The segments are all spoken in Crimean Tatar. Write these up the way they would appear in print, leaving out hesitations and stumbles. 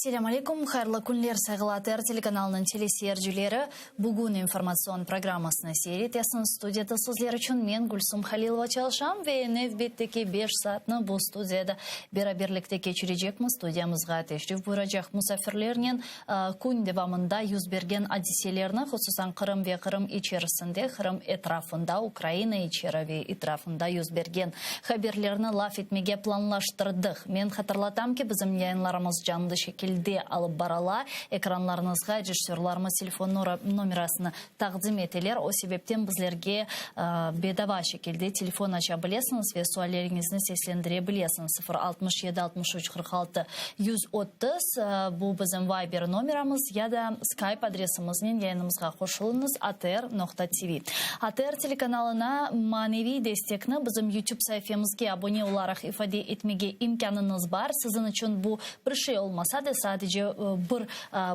Selâm aleyküm, hayırlı künler, sayğılı ATR telekanalınıñ teleseyircileri. Bugün informatsion programmasını seyir etesiñiz. Studiyada sizler içün men, Gülsum Halilova, çalışam ve nevbetteki beş saatni bu studiyada beraberlikte keçirecekmiz. Studiyamızğa teşrif buyuracaq musafirlernen kün devamında yüz bergen adiselerni, hususan Qırım ve Qırım içerisinde, Qırım etrafında, Ukraina içeri ve etrafında yüz bergen haberlerni laf etmege planlaştırdıq. Men hatırlatam ki, bizim yayınlarımız canlı şekilde alıp barıla. Ekranlarıñızğa rejissörlarımız telefon nomerasını taqdim eteler. O sebepten bizlerge bedava şekilde telefon aça bilesiñiz ve sualleriñizni seslendire bilesiñiz, 0 67 63 46 130, bu bizim Viber nomeramız, ya da Skype adresimiznen yayınımızğa qoşulıñız, atr noqta tv. ATR telekanalına maneviy destekni bizim YouTube saifemizge abone olaraq ifade etmege imkânıñız bar. Siziñ içün bu bir şey olmasa da, sadece bir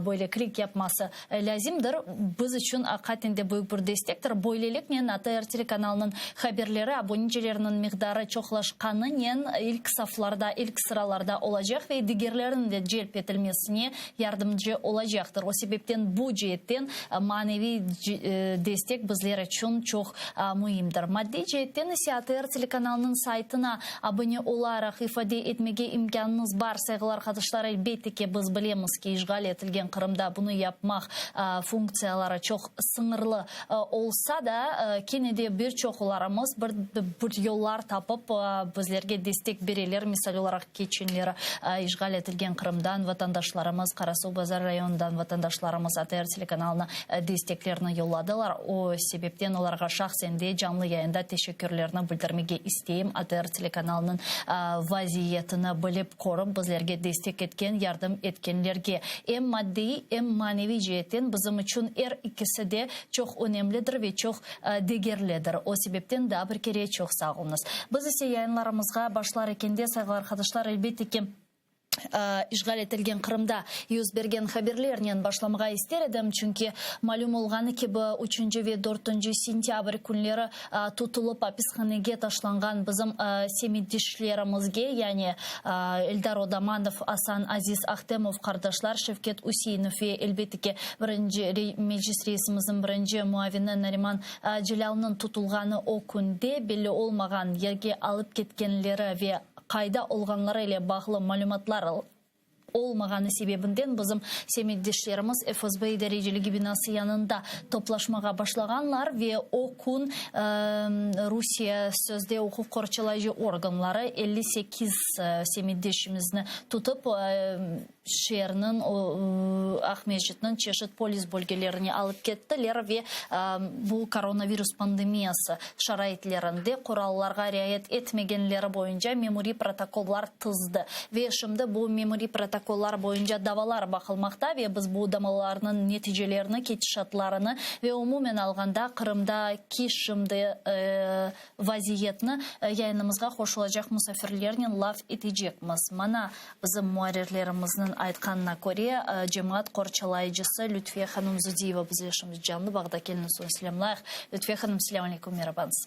böyle klik yapması lâzimdir. Biz içün aqiqaten de büyük bir destektir. Böyleliknen ATR telekanalınıñ haberleri abonecileriniñ miqdarı çoqlaşqanınen ilk saflarda, ilk sıralarda olacaq ve digerleriniñ de celp etilmesine yardımcı olacaqtır. O sebepten bu ceetten maneviy destek bizler içün çoq müimdir. Maddiy ceetten ise ATR telekanalınıñ saytına abone olaraq ifade etmege imkânıñız bar. Sayğılı arqadaşlar, elbette ki, biz bilemiz ki, işğal etilgen Qırımda bunı yapmaq funktsiyaları çoq sıñırlı olsa da, kene de bir çoqlarımız bir bir yollar tapıp bizlerge destek bereler. Misal olaraq, keçenleri işğal etilgen Qırımdan vatandaşlarımız, Qarasuvbazar rayonından vatandaşlarımız ATR telekanalına desteklerini yolladılar. O sebepten olarğa şahsen de canlı yayında teşekkürlerni bildirmege isteyim. ATR telekanalınıñ vaziyetini bilip, körip, bizlerge destek etken, yardım etkenlerge em maddiy, em maneviy ceetten bizim içün er ikisi de çoq önemlidir ve çoq degerlidir. O sebepten daa bir kere çoq sağ oluñız. Biz ise yayınlarımızğa başlar ekende, sayğılı arqadaşlar, elbette ki, işğal etilgen Qırımda yüz bergen haberlernen başlamağa ister edim, çünki malüm olğanı kibi, üçünci ve dörtünci sentâbr künleri tutulıp apishanege taşlanğan bizim semetdeşlerimizge, yani Eldar Odamanov, Asan Aziz Ahtemov qardaşlar, Şevket Üseinov ve, elbette ki, birinci Meclis reisimizniñ birinci muavini Nariman Celâlnıñ tutulğanı o künde belli olmağan yerge alıp ketkenleri ve qayda olğanları ile bağlı malümatlar olmağanı sebebinden bizim semetdeşlerimiz FSB idareciligi binası yanında toplaşmağa başlağanlar ve o kün Rusiye sözde uquq qorçalayıcı organları 58 semetdeşimizni tutıp şeerniñ Aqmescitniñ çeşit polis bölgelerine alıp kettiler ve bu koronavirus pandemiyası şaraitlerinde qurallarğa riayet etmegenleri boyunca memuriy protokollar tizdi. Ve şimdi bu memuriy protokollar boyunca davalar baqılmaqta ve biz bu damalarnıñ neticelerini, ketişatlarını ve umumen alğanda Qırımdaki şimdi vaziyetni yayınımızğa qoşulacaq musafirlernen laf etecekmiz. Mana, bizim muarrirlerimizniñ aytqanına köre, cemaat qorçalayıcısı Lütfiye hanım Zudiyeva bizle şimdi canlı bağda. Keliñiz, onı selâmlayıq. Lütfiye hanım, selâm aleyküm, merabañız.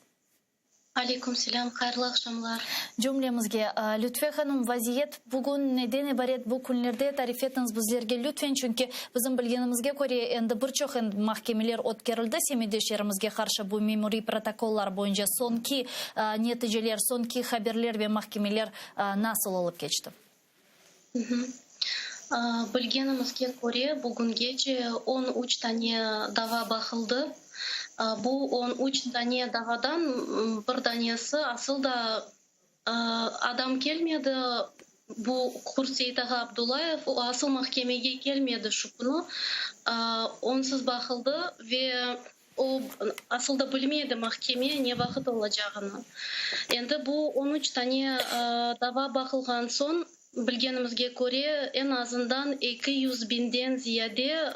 Aleyküm selâm, hayırlı aqşamlar. Cümlemizge, Lütfiye hanım, vaziyet bugün neden ibaret, bu künlerde tarif etiñiz bizlerge lütfen, çünki bizim bilgenimizge köre, endi bir çoq endi mahkemeler ötkerildi semetdeşlerimizge qarşı bu memuriy protokollar boyunca soñki neticeler, soñki haberler ve mahkemeler nasıl olıp keçti? Bilgenimizge köre, bugüngece 13 tane dava baqıldı. Bu 13 tane davadan bir danesi asıl da adam kelmedi, bu Qurtseit ağa Abdullayev, o asıl mahkemege kelmedi şu künü, onsız baqıldı ve o asıl da bilmedi mahkeme ne vaqıt olacağını. Endi bu 13 tane dava baqılğan soñ, bilgenimizge köre, eñ azından 200 biñden ziyade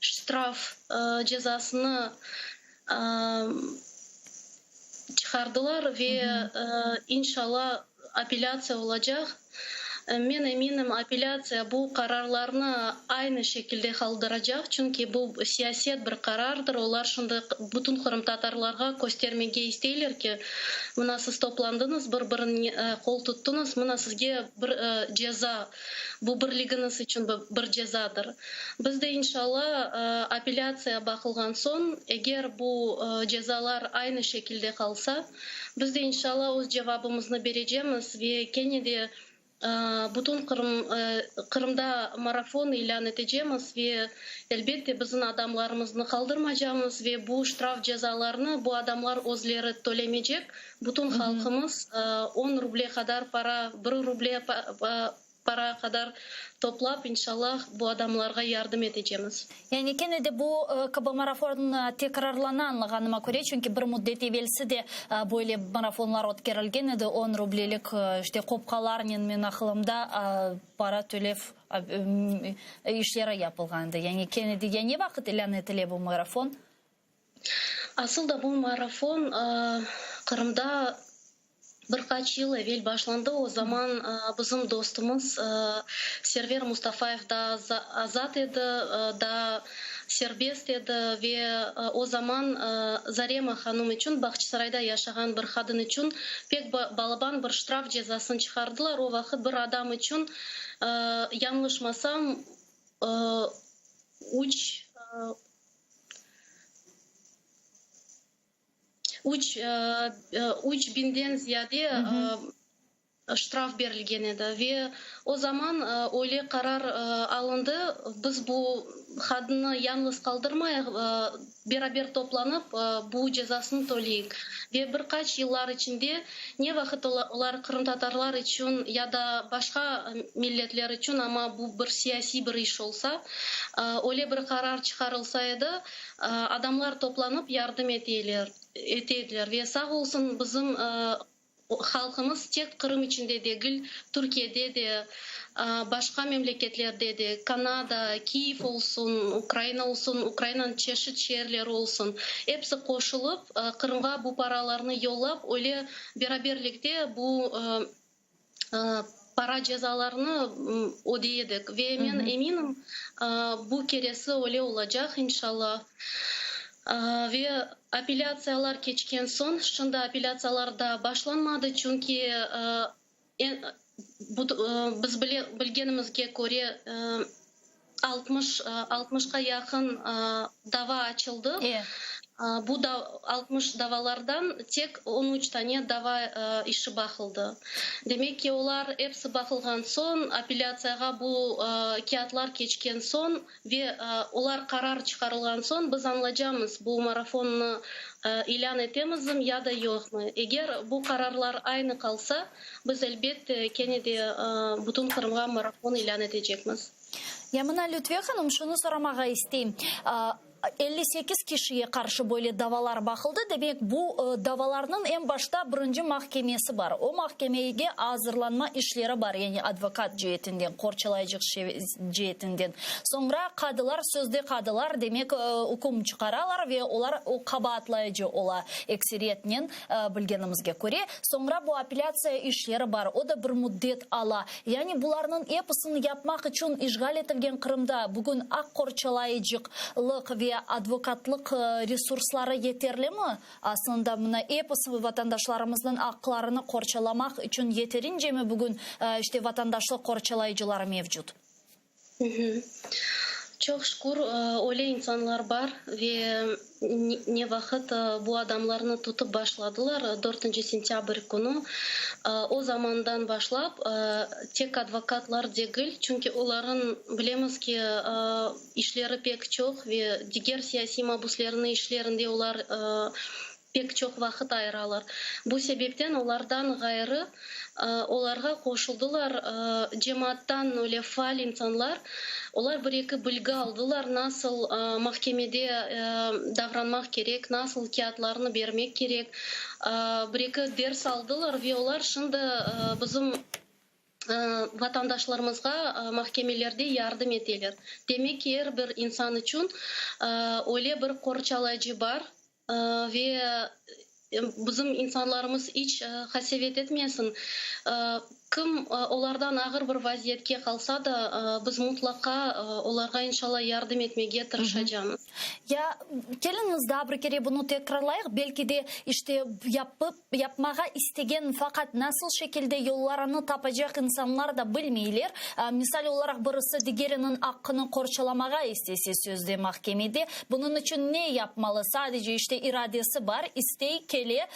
ştraf cezasını çıqardılar ve inşalla apellâtsiya olacaq. Men eminim, apellâtsiya bu qararlarnı aynı şekilde qaldıracaq, çünki bu siyaset bir qarardır, olar şimdi bütün qırımtatarlarğa köstermege isteyler ki, mına siz toplandıñız, bir-birine qol tuttıñız, mına sizge bir ceza, bu birligiñiz içün bir cezadır. Biz de, inşalla, apellâtsiya baqılğan soñ, eger bu cezalar aynı şekilde qalsa, Biz de, inşalla, öz cevabımıznı berecemiz ve kene de bütün Qırım, Qırımda marafon ilân etecemiz ve, elbette, bizim adamlarımıznı qaldırmacamız ve bu ştraf cezalarnı bu adamlar özleri tölemeycek, bütün halqımız on ruble qadar para, bir ruble Para qadar toplap, inşallah, bu adamlarğa yardım etecemiz. Yani kene de bu kibi marafon tekrarlana, añlağanıma köre, çünki bir müddet evelsi de böyle marafonlar ötkerilgen edi, on rublelik, işte, qopqalarnen, men aqılımda, para tölev işleri yapılğan edi. Yani kene de, ya ne vaqıt ilân etile bu marafon? Asıl da bu marafon Qırımda Bir qaç yıl evel başlandı, o zaman bizim dostumız Server Mustafayev daa azat edi, daa serbest edi ve o zaman Zarema hanım içün, Bağçasarayda yaşağan bir qadın içün pek balaban bir ştraf cezasını çıqardılar. O vaqıt bir adam içün, yañlışmasam, üç. Üç, üç biñden ziyade ştraf berilgen edi ve o zaman öyle qarar alındı, biz bu qadınnı yañğız qaldırmayıq, beraber toplanıp bu cezasını töleyik. Ve bir qaç yıllar içinde ne vaqıt olar qırımtatarlar içün ya da başqa milletler içün, amma bu bir siyasiy bir iş olsa, öyle bir qarar çıqarılsa edi, Adamlar toplanıp yardım eteyler, ete ediler ve sağ olsun bizim halqımız tek Qırım içinde degil, Türkiyede de, başqa memleketlerde de, Kanada, Kiyev olsun, Ukraina olsun, Ukrainanıñ çeşit şeerleri olsun, episi qoşulıp Qırımğa bu paralarnı yollap, öyle beraberlikte bu para cezalarını ödey edik. Ve men eminim, bu keresi öyle olacaq, inşallah. Ve apellâtsiyalar keçken soñ, şimdi apellâtsiyalar daa başlanmadı, çünki biz bilgenimizge köre, 60, altmışqa yaqın dava açıldı. Bu 60 davalardan tek on üç tane dava işi baqıldı. Demek ki, olar episi baqılğan soñ, apellâtsiyağa bu kâğıtlar keçken soñ ve olar qarar çıqarılğan soñ biz añlacamız, bu marafonnı ilân etemizmi ya da yoqmı. Eger bu qararlar aynı qalsa, Biz, elbette, kene de bütün Qırımğa marafon ilân etecekmiz. Ya mına, Lütfiye hanım, şunı soramağa isteyim. 58 kişiye qarşı böyle davalar baqıldı, demek, bu davalarnıñ eñ başta birinci mahkemesi bar. O mahkemege azırlanma işleri bar, yani advokat ceetinden, qorçalayıcı ceetinden. Soñra qadılar, sözde qadılar, demek, üküm çıqaralar ve olar o qabaatlayıcı ola ekseriyetnen. Bilgenimizge köre, soñra bu apellâtsiya işleri bar, o da bir müddet ala. Yani bularnıñ episini yapmaq içün işğal etilgen Qırımda bugün aq qorçalayıcılıq ve advokatlıq resursları yeterlimi? Aslında, mına episi vatandaşlarımıznıñ aqlarını qorçalamaq içün yeterincemi bugün işte vatandaşlıq qorçalayıcıları mevcut? Çoq şükür, öyle insanlar bar ve ne vaqıt bu adamlarnı tutıp başladılar, dörtünci sentâbr künü, o zamandan başlap tek advokatlar degil, çünki olarnıñ, bilemiz ki, işleri pek çoq ve diger siyasiy mabuslerniñ işlerinde olar pek çoq vaqıt ayıralar. Bu sebepten olardan ğayrı, olarğa qoşuldılar cemaattan öyle faal insanlar, olar bir-eki bilgi aldılar, nasıl mahkemede davranmaq kerek, nasıl kâğıtlarnı bermek kerek, bir-eki ders aldılar ve olar şimdi bizim vatandaşlarımızğa mahkemelerde yardım eteler. Demek ki, er bir insan içün öyle bir qorçalayıcı bar ve bizim insanlarımız iç qasevet etmesin. Kim olardan ağır bir vaziyetke qalsa da, biz mutlaqa olarğa, inşalla, yardım etmege tırışacamız. Ya, keliñiz, daa bir kere bunı tekrarlayıq, belki de, işte, yapıp, yapmağa istegen, faqat nasıl şekilde yollarını tapacaq insanlar da bilmeyler. Misal olaraq, birisi digeriniñ aqqını qorçalamağa istese, sözde mahkemede, bunıñ içün ne yapmalı? Sadece, işte, iradesi bar, istey, kele,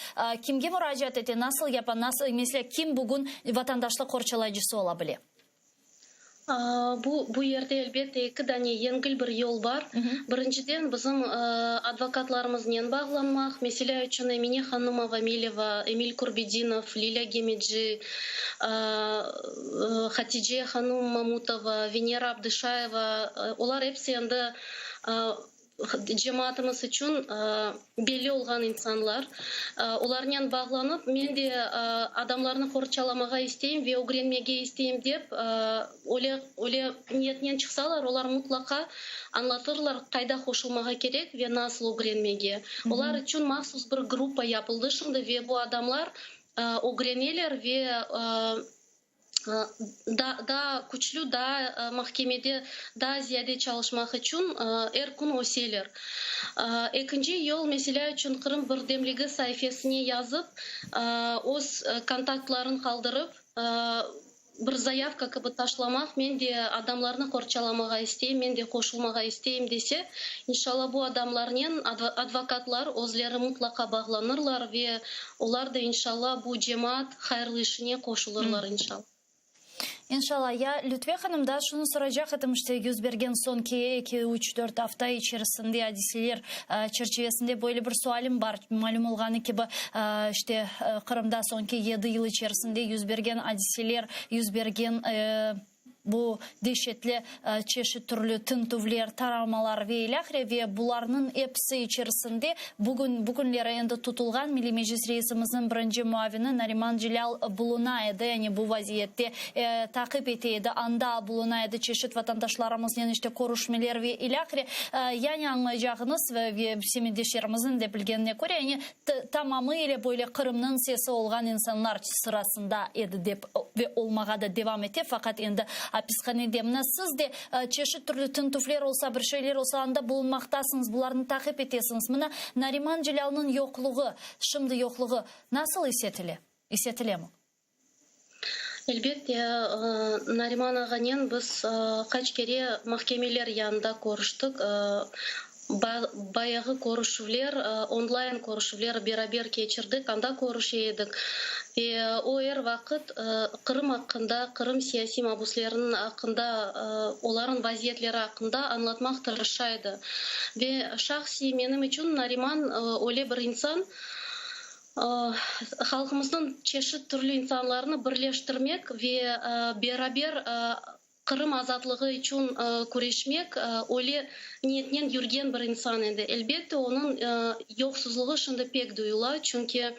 Kimge muracaat ete, nasıl yapa, nasıl, meselâ, kim bugün vatandaşlıq qorçalayıcısı ola bile? Bu, bu yerde, elbette, eki dane yengil bir yol bar. Birinciden, bizim advokatlarımıznen bağlanmaq. Meselâ içün, Emine hanım Avamileva, Emil Kurbedinov, Lilâ Gemeci, Hatice hanım Mamutova, Venera Abdışayeva, olar episi endi Cemaatımız içün belli olğan insanlar. Olarnen bağlanıp, men de adamlarnı qorçalamağa isteyim ve ögrenmege isteyim dep, öyle, öyle niyetnen çıqsalar, olar mutlaqa añlatırlar, qayda qoşulmağa kerek ve nasıl ögrenmege. Olar içün mahsus bir gruppa yapıldı şimdi ve bu adamlar ögreneler ve Daa küçlü, daa mahkemede daa ziyade çalışmaq içün er kün öseler. Ekinci yol, meselâ içün, Qırım birdemligi saifesine yazıp, öz kontaktların qaldırıp, bir zayavka kibi taşlamaq, men de adamlarnı qorçalamağa isteyim, men de qoşulmağa isteyim dese, inşallah, bu adamlarnen advokatlar özleri mutlaqa bağlanırlar ve olar da, inşallah, bu cemaat Hayırlı işine qoşulırlar inşallah. İnşallah. Ya, Lütfiye hanım, daa şunı soracaq edim, işte, yüz bergen soñki eki, üç, dört afta içerisinde adiseler çerçivesinde böyle bir sualim bar. Malüm olğanı kibi, işte, Qırımda soñki yedi yıl içerisinde yüz bergen adiseler, yüz bergen Bu deşetli çeşit türlü tintüvler, taramalar ve ilâhre ve bularnıñ episi içerisinde bugün, bu künleri endi tutulğan Milliy Meclis reisimizniñ birinci muavini Nariman Celâl buluna edi, yani bu vaziyette taqip ete edi, anda buluna edi, çeşit vatandaşlarımıznen işte körüşmeler ve ilâhre. Yani añlaycağıñız ve semetdeşlerimizniñ de bilgenine köre, yani tamamı ile böyle Qırımnıñ sesi olğan insanlar sırasında edi dep ve olmağa da devam ete, faqat endi apishanede. Mına siz de çeşit türlü tintüvler olsa, bir şeyler olsa, anda bulunmaqtasıñız, bularnı taqip etesiñiz. Mına Nariman Celâlnıñ yoqluğı, şimdi yoqluğı nasıl is etile, is etilemi? Elbette, Nariman ağanen biz qaç kere mahkemeler yanında körüştik. Bayağı körüşüvler, onlayn körüşüvler beraber keçirdik, anda körüşe edik. Ve o er vaqıt Qırım aqqında, Qırım siyasiy mabusleriniñ aqqında, olarnıñ vaziyetleri aqqında añlatmaq tırışa edi. Ve şahsiy menim içün Nariman öyle bir insan, Halqımıznıñ çeşit türlü insanlarını birleştirmek ve beraber Qırım azatlığı içün küreşmek öyle niyetnen yürgen bir insan edi. Elbette, onıñ yoqsuzlığı şimdi pek duyula, çünki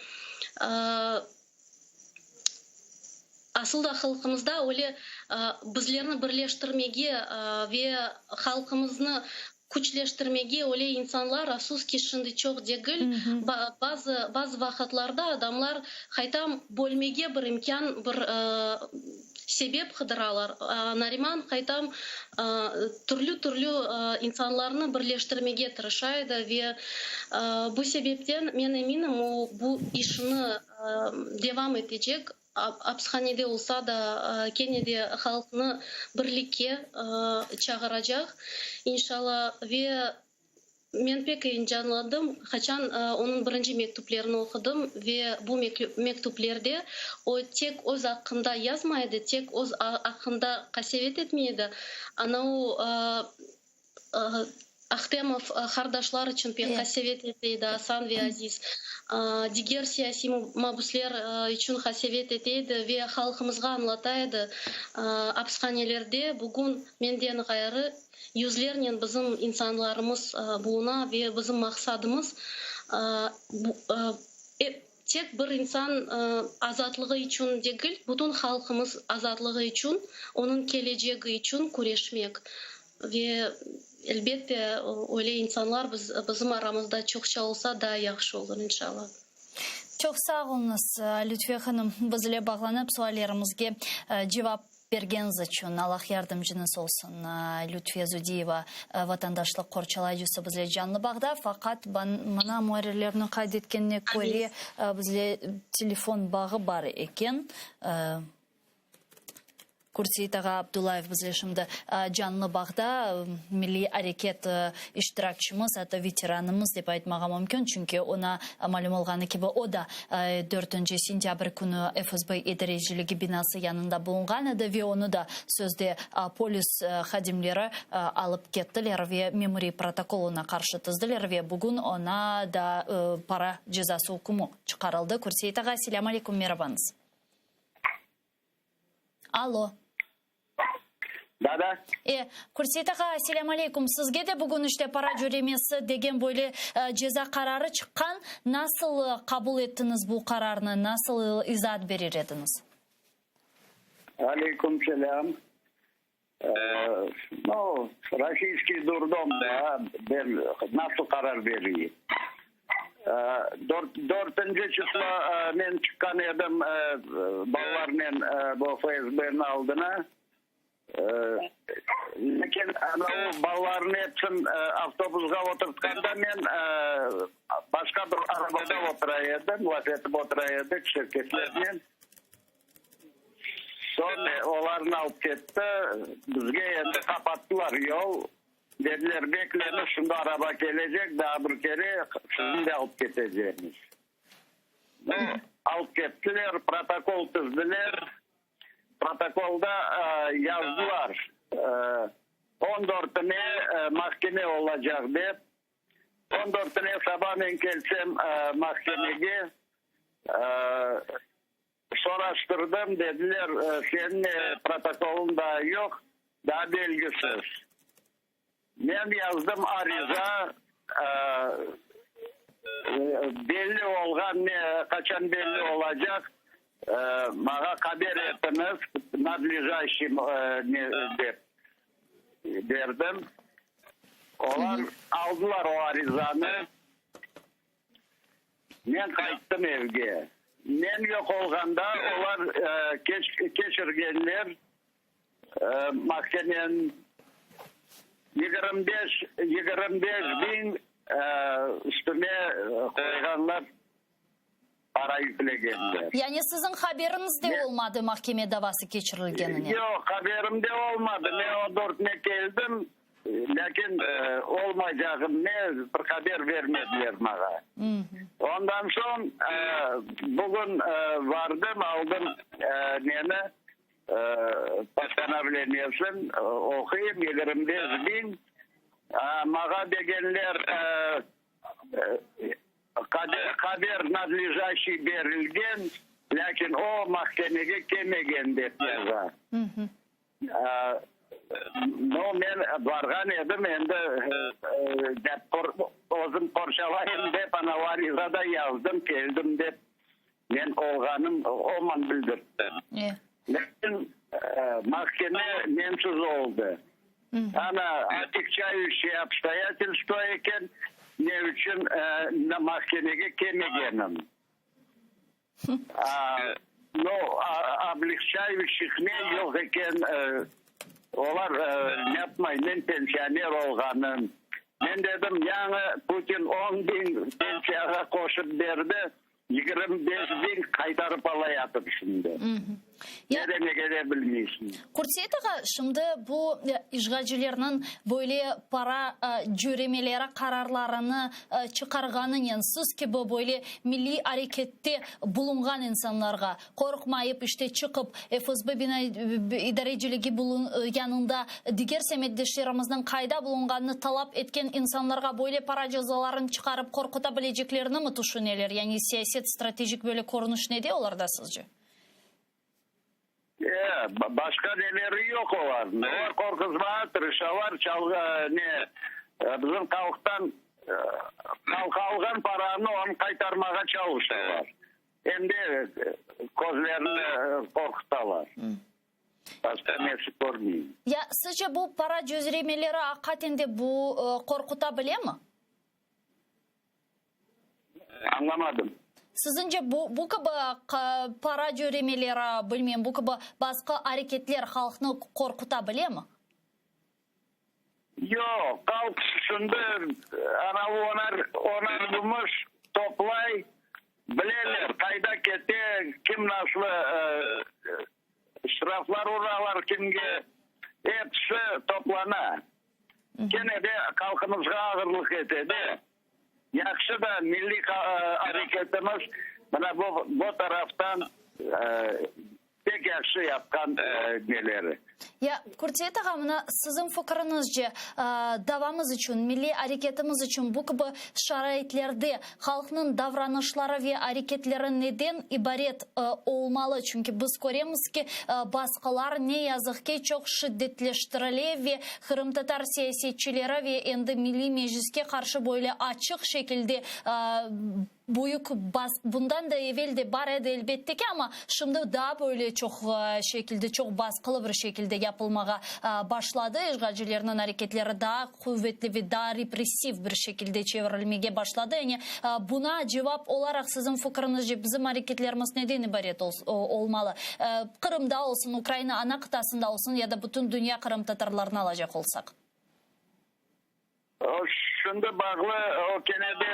asıl da halqımızda öyle bizlerni birleştirmege ve halqımıznı Küçleştirmege öyle insanlar, afsus ki, şimdi çoq degil. Bazı, bazı vaqıtlarda adamlar qaytam bölmege bir imkân, bir sebep qıdıralar. Nariman qaytam türlü-türlü insanlarnı birleştirmege tırışa edi ve bu sebepten, men eminim, o bu işini devam etecek. Apishanede olsa da, kene de halqnı birlikke çağıracaq, inşalla. Ve men pek eyecanlandım, qaçan onıñ birinci mektüplerini oqudım ve bu mektüplerde o tek öz aqqında yazmay edi, tek öz aqqında qasevet etmey edi, ana o Ahtemov qardaşlar içün pek qasevet ete edi, Asan ve Aziz. Diger siyasiy mabüsler içün qasevet ete edi ve halqımızğa añlata edi, apishanelerde bugün menden ğayrı yüzlernen bizim insanlarımız buluna ve bizim maqsadımız tek bir insan azatlığı içün degil, bütün halqımız azatlığı içün, onıñ kelecegi içün küreşmek. Ve, elbette, öyle insanlar biz, bizim aramızda çoqça olsa, daa yahşı olur, inşallah. Çoq sağ oluñız, Lütfiye hanım, biz ile bağlanıp suallerimizge cevap bergeniñiz içün. Allah yardımcıñız olsun. Lütfiye Zudiyeva, vatandaşlıq qorçalayıcısı bizle canlı bağda, faqat mına muarrirlerniñ qayd etkenine köre, bizle telefon bağı bar eken. Kurtseit ağa Abdullayev bizle şimdi canlı bağda, milliy areket iştirakçimiz, atta veteranımız dep aytmağa mümkün, çünki oña malüm olğanı kibi, o da dörtünci sentâbr künü FSB idareciligi binası yanında bulunğan edi ve onı da sözde polis hadimleri alıp kettiler ve memuriy protokol oña qarşı tizdiler ve bugün oña da para cezası ükmü çıqarıldı. Kurtseit ağa, selâm aleyküm, merabañız. Allo. Da, da. E, Qurset ağa, selâm aleyküm. Sizge de bugün işte para cöremesi degen böyle ceza qararı çıqqan. Nasıl qabul ettiñiz bu qararnı, nasıl izaat berer ediñiz? Aleyküm selâm. No, rossiyskiy durdom da, ben nasıl qarar bereyim? Dörtünci çıslo men çıqqan edim balalarnen bu FSBniñ aldına. Lâkin ana o balalarnı epsin avtobusğa oturtqanda men başqa bir arabada otura edim, laf etip otura edik şirketlernen. Soñ olarnı alıp ketti, bizge endi qapattılar yol, dediler, bekleñiz, şimdi araba kelecek, daa bir kere sizni de alıp ketecekmiz. No, alıp kettiler, protokol tizdiler, protokolda yazdılar, on dörtüne mahkeme olacaq dep. On dörtüne saba men kelsem mahkemege, Soraştırdım, dediler, seniñ protokolıñ daa yoq, daa belgisiz. Men yazdım ariza, belli olğan ne, qaçan belli olacaq, maña haber etiñiz, nadlejaşçiy dep berdim. Olar aldılar o arizanı. Men qayttım evge. Men yoq olğanda olar keçirgenler mahkemeni 25, 25 biñ üstüme qoyğanlar, para yüklegenler. Yani siziñ haberiñiz de olmadı mahkeme davası keçirilgenine? Yoq, haberim de olmadı. Men on dörtüne keldim. Lâkin olmaycağım ne bir haber bermediler maña. Ondan soñ bugün vardım, aldım neni, postanovleniyesin, oquyım, 25 biñ. Maña degenler, haber nadlejaşiy berilgen, lâkin o mahkemege kelmegen, dep yaza. No, men barğan edim, endi dep özüm qorçalayım dep, ana ariza da yazdım, keldim dep, men olğanım oman bildirttim. Lâkin mahkeme mensiz oldı. Ana otягчающие obstoyatelstva eken, ne içün mahkemege kelmegenim. No, oblegçayuşih ne yoq eken, olar ne yapmay, men pensioner olğanım. Men dedim, yañı Putin on biñ pensiyağa qoşıp berdi, 25 biñ qaytarıp alayatır şimdi. Ne demege de bilmeysiñ. Qurtseit ağa, şimdi bu işğalcilerniñ böyle para cöremeleri qararlarını çıqarğanınen siz kibi böyle milliy arekette bulunğan insanlarğa qorqmayıp işte çıqıp FSB bina idareciligi yanında diger semetdeşlerimizniñ qayda bulunğanını talap etken insanlarğa böyle para cezalarını çıqarıp qorquta bileceklerini mi tüşüneler? Yani siyaset stratejik böyle körünüş nede olarda sizce? E, başqa neleri yoq olarnıñ. Olar qorquzmağa tırışalar, çalğı, ne, bizim halqtan halq alğan paranı onı qaytarmağa çalışalar. Em de közlerini qorqutalar. Başqa nesi körmeyim. Ya, sizce bu para cöremeleri aqaten de bu qorquta bilemi? Añlamadım. Siziñce, bu, bu kibi para cöremeleri, bilmem, bu kibi basqı areketler halqnı qorquta bilemi? Yoq, halq şimdi anavı onar, onar gümüş toplay, bileler, qayda kete, kim nasıl ştraflar uralar kimge, episi toplana. Kene de halqımızğa ağırlıq ete de. Yahşı da milliy areketimiz mına bu bu taraftan pek yahşı yapqan neleri. Ya, Qurtseit ağa, mına siziñ fikriñizce, davamız içün, milliy areketimiz içün bu kibi şaraitlerde halqnıñ davranışları ve areketleri neden ibaret olmalı? Çünki biz köremiz ki, basqılar, ne yazıq ki, çoq şiddetleştirile ve qırımtatar siyasetçileri ve endi Milliy Mecliske qarşı böyle açıq şekilde büyük bas, bundan da evel de bar edi, elbette ki, amma şimdi daa böyle çoq şekilde, çoq basqılı bir şekilde yapılmağa başladı. İşğalcilerniñ areketleri daa quvetli ve daa repressiv bir şekilde çevirilmege başladı. Yani, buna cevap olaraq, siziñ fikriñizce, bizim areketlerimiz neden ibaret olmalı? Qırımda olsun, Ukraina ana qıtasında olsun ya da bütün dünya qırımtatarlarını alacaq olsaq. O şimdi bağlı, o kene de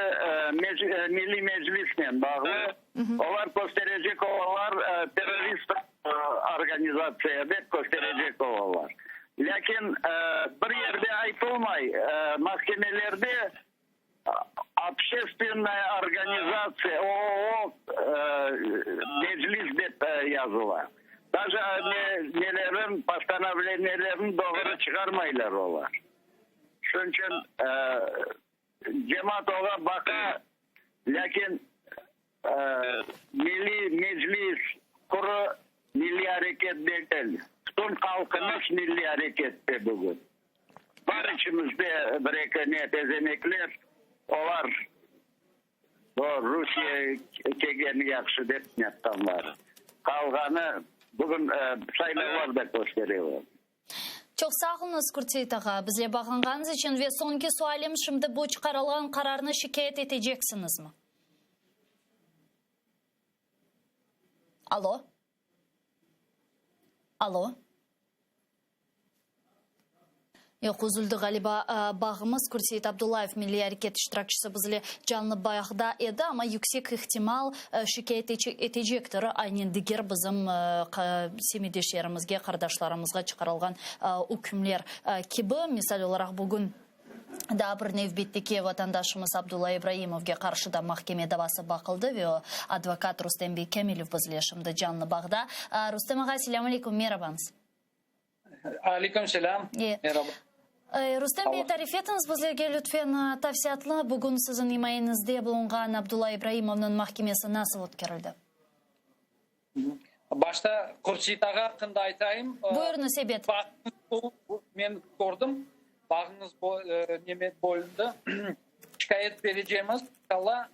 Milliy Meclisnen bağlı. Olar kösterecek olalar, terrorist organizatsiya dep kösterecek olalar. Lâkin bir yerde aytılmay, mahkemelerde Obşestvennaya organizatsiya, OOO, Meclis dep yazıla. Daje nelerin, postanovleniyelerin doğru çıqarmaylar olar. Şunıñ içün cemaat oña baqa, lâkin Milliy Meclis quru milliy areket degil. Bütün halqımız milliy arekette bugün. Bar içimizde bir-eki ne pezemekler, olar bu Rusiye kelgeni yahşı dep yapqanlar. Qalğanı bugün saylavlar da köstere onı. Çoq sağ oluñız, Qurtseit ağa, bizle bağlanğanıñız içün. Ve soñki sualim, şimdi bu çıqarılğan qararnı şikâyet eteceksiñizmi? Alo? Alo? Yoq, üzüldi ğaliba bağımız. Qurtseit Abdullayev, Milliy areket iştirakçisi bizle canlı bağda edi, amma yüksek ihtimal şikâyet etecektir, aynen diger bizim semetdeşlerimizge, qardaşlarımızğa çıqarılğan ükümler kibi. Misal olaraq, bugün daa bir nevbetteki vatandaşımız Abdulla İbraimovge qarşı da mahkeme davası baqıldı ve o, advokat Rustem bey Kâmilev bizle şimdi canlı bağda. Rustem ağa, selâm aleyküm, merabañız. Aleyküm selâm, meraba. Rustem bey, tarif etiñiz bizlerge lütfen tafsiyatlı, bugün siziñ imayeñizde bulunğan Abdulla İbraimovnıñ mahkemesi nasıl ötkerildi? Başta Qurtseit ağa aqqında aytayım. Buyurıñız, ebet. Men kördim, bağıñız neme bölündi. Şikâyet berecemiz, inşallah.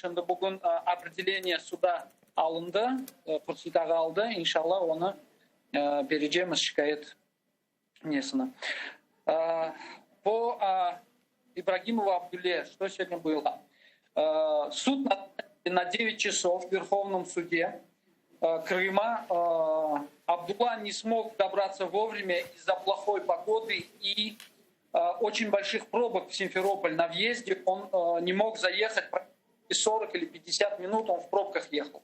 Şimdi bugün opredeleniye suda alındı, Qurtseit ağa aldı, inşallah onı berecemiz şikâyet nesini. Po İbragimova Abdulle, что сегодня было? Суд на 9 часов в Верховном суде Крыма. Абдулла не смог добраться вовремя из-за плохой погоды и очень больших пробок в Симферополь на въезде. Он не мог заехать 40 или 50 минут, он в пробках ехал.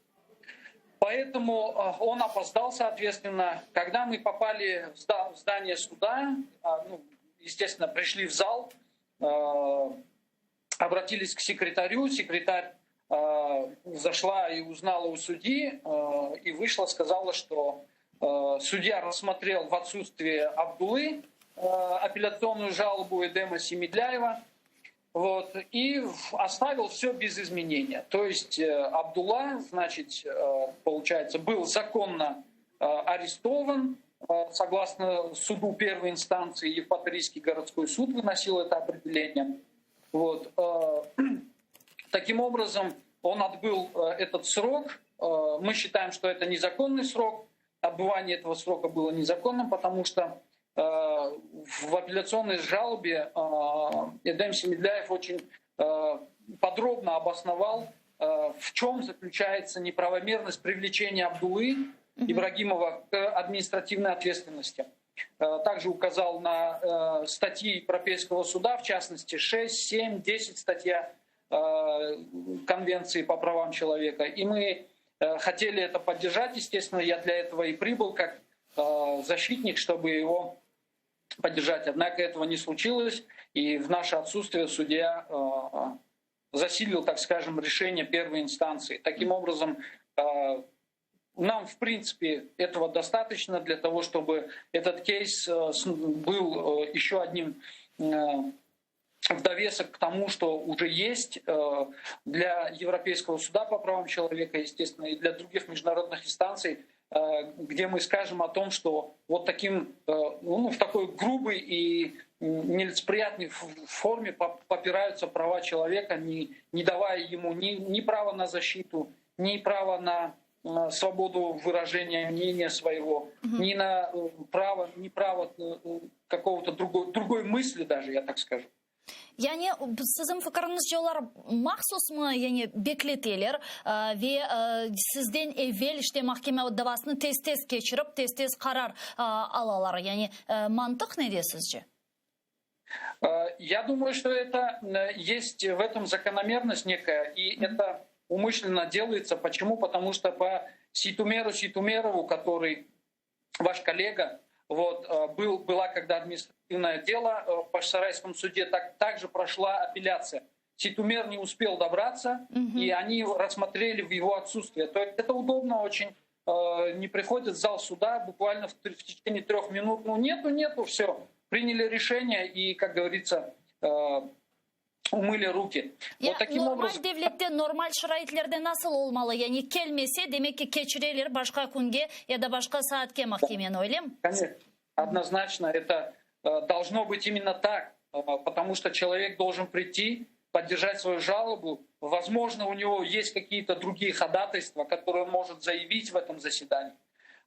Поэтому он опоздал, соответственно. Когда мы попали в здание суда, ну, естественно, пришли в зал, обратились к секретарю, секретарь зашла и узнала у судьи, и вышла, сказала, что судья рассмотрел в отсутствие Абдулы апелляционную жалобу Эдема Семедляева, вот, и оставил все без изменения. То есть Абдулла, значит, получается, был законно арестован, согласно суду первой инстанции, Евпаторийский городской суд выносил это определение. Вот. Таким образом, он отбыл этот срок. Мы считаем, что это незаконный срок. Отбывание этого срока было незаконным, потому что в апелляционной жалобе Эдем Семедляев очень подробно обосновал. в чем заключается неправомерность привлечения Абдулы Ибрагимова к административной ответственности. Также указал на статьи Европейского суда, в частности 6, 7, 10 статья Конвенции по правам человека. И мы хотели это поддержать, естественно, я для этого и прибыл как защитник, чтобы его поддержать. Однако этого не случилось, и в наше отсутствие судья засилил, так скажем, решение первой инстанции. Таким образом, нам, в принципе, этого достаточно для того, чтобы этот кейс был еще одним в довесок к тому, что уже есть для Европейского суда по правам человека, естественно, и для других международных инстанций, где мы скажем о том, что вот таким, ну, в такой грубой и нелицеприятной форме попираются права человека, не, не давая ему ни, ни права на защиту, ни права на свободу выражения мнения своего, угу. ни на право, ни право какого-то другой, другой мысли даже, я так скажу. Yani siziñ fikiriñizce olar mahsusmı yani bekleteler ve sizden evel işte mahkeme davasını tez-tez keçirip, tez-tez qarar alalar. Yani mantıq nede sizce? Я думаю, что это есть в этом закономерность некая, и это умышленно делается. Почему? Потому что по Сейтумеру Сейтумерову, который ваш коллега, вот, был, была когда административное дело в Бахчисарайском суде, так, также прошла апелляция. Сейтумер не успел добраться, угу. и они рассмотрели в его отсутствие. То есть это удобно очень. Не приходит в зал суда буквально в, в течение трех минут. Ну нету, нету, все. Приняли решение и, как говорится, умыли руки. Ya, вот таким normal образом... devlette normal şaraitlerde nasıl olmalı? Yani kelmese, demek ki keçireler başqa künge ya da başqa saatke mahkemeni, öyle mi? Конечно, однозначно это должно быть именно так, потому что человек должен прийти, поддержать свою жалобу. Возможно, у него есть какие-то другие ходатайства, которые он может заявить в этом заседании.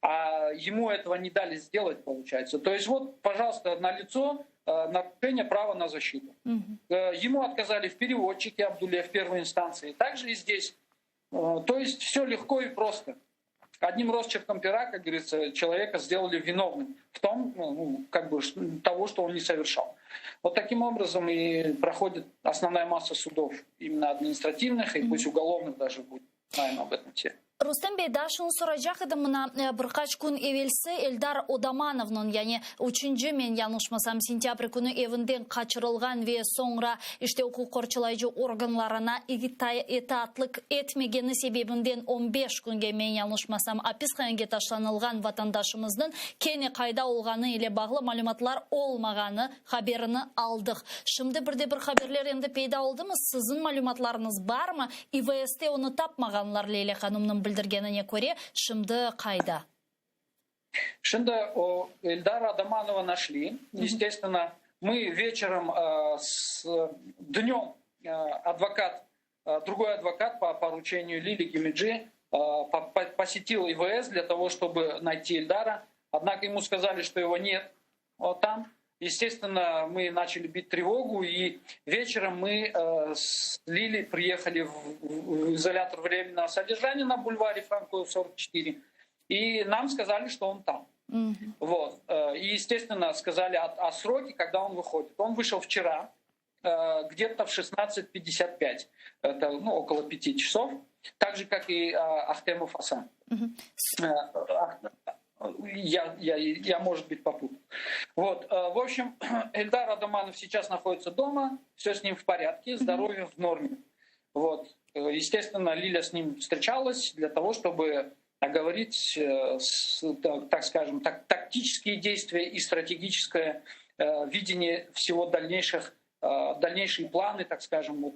А ему этого не дали сделать, получается. То есть вот, пожалуйста, на лицо нарушение права на защиту. Угу. Ему отказали в переводчике Абдуле в первой инстанции. Также и здесь. То есть все легко и просто. Одним росчерком пера, как говорится, человека сделали виновным в том, ну, как бы, того, что он не совершал. Вот таким образом и проходит основная масса судов, именно административных и пусть уголовных даже будет. Знаем об этом все. Rustem bey, daa şunı soracaq edim, mına bir qaç kün evelsi Eldar Odamanovnıñ, yani üçünci, men yañlışmasam, sentâbr künü evinden qaçırılğan ve soñra işte uquq qorçalayıcı organlarına itaatlıq etmegeni sebebinden 15 künge, men yañlışmasam, apishanege taşlanılğan vatandaşımıznıñ kene qayda olğanı ile bağlı malümatlar olmağanı haberini aldıq. Şimdi bir de bir haberler endi peyda oldımı? Siziñ malümatlarıñız barmı? İVS-te onı tapmağanlar Leyla hanımnıñ bildirgenine köre, şimdi qayda? Şimdi o Эльдара Адаманова нашли. Естественно, мы вечером, с, днем адвокат, другой адвокат по поручению Лили Гемеджи посетил ИВС для того, чтобы найти Эльдара. Однако ему сказали, что его нет там. Естественно, мы начали бить тревогу, и вечером мы с Лили приехали в изолятор временного содержания на бульваре Франко 44, и нам сказали, что он там. Mm-hmm. Вот. И, естественно, сказали о, о сроке, когда он выходит. Он вышел вчера, где-то в 16.55, это ну, около пяти часов, так же, как и Ахтемов Асан. Mm-hmm. Я, я, я, может быть, попутал. Вот, в общем, Эльдар Адаманов сейчас находится дома, все с ним в порядке, здоровье в норме. Вот. Естественно, Лиля с ним встречалась для того, чтобы оговорить, так скажем, так, тактические действия и стратегическое видение всего дальнейших, дальнейшие планы, так скажем, вот,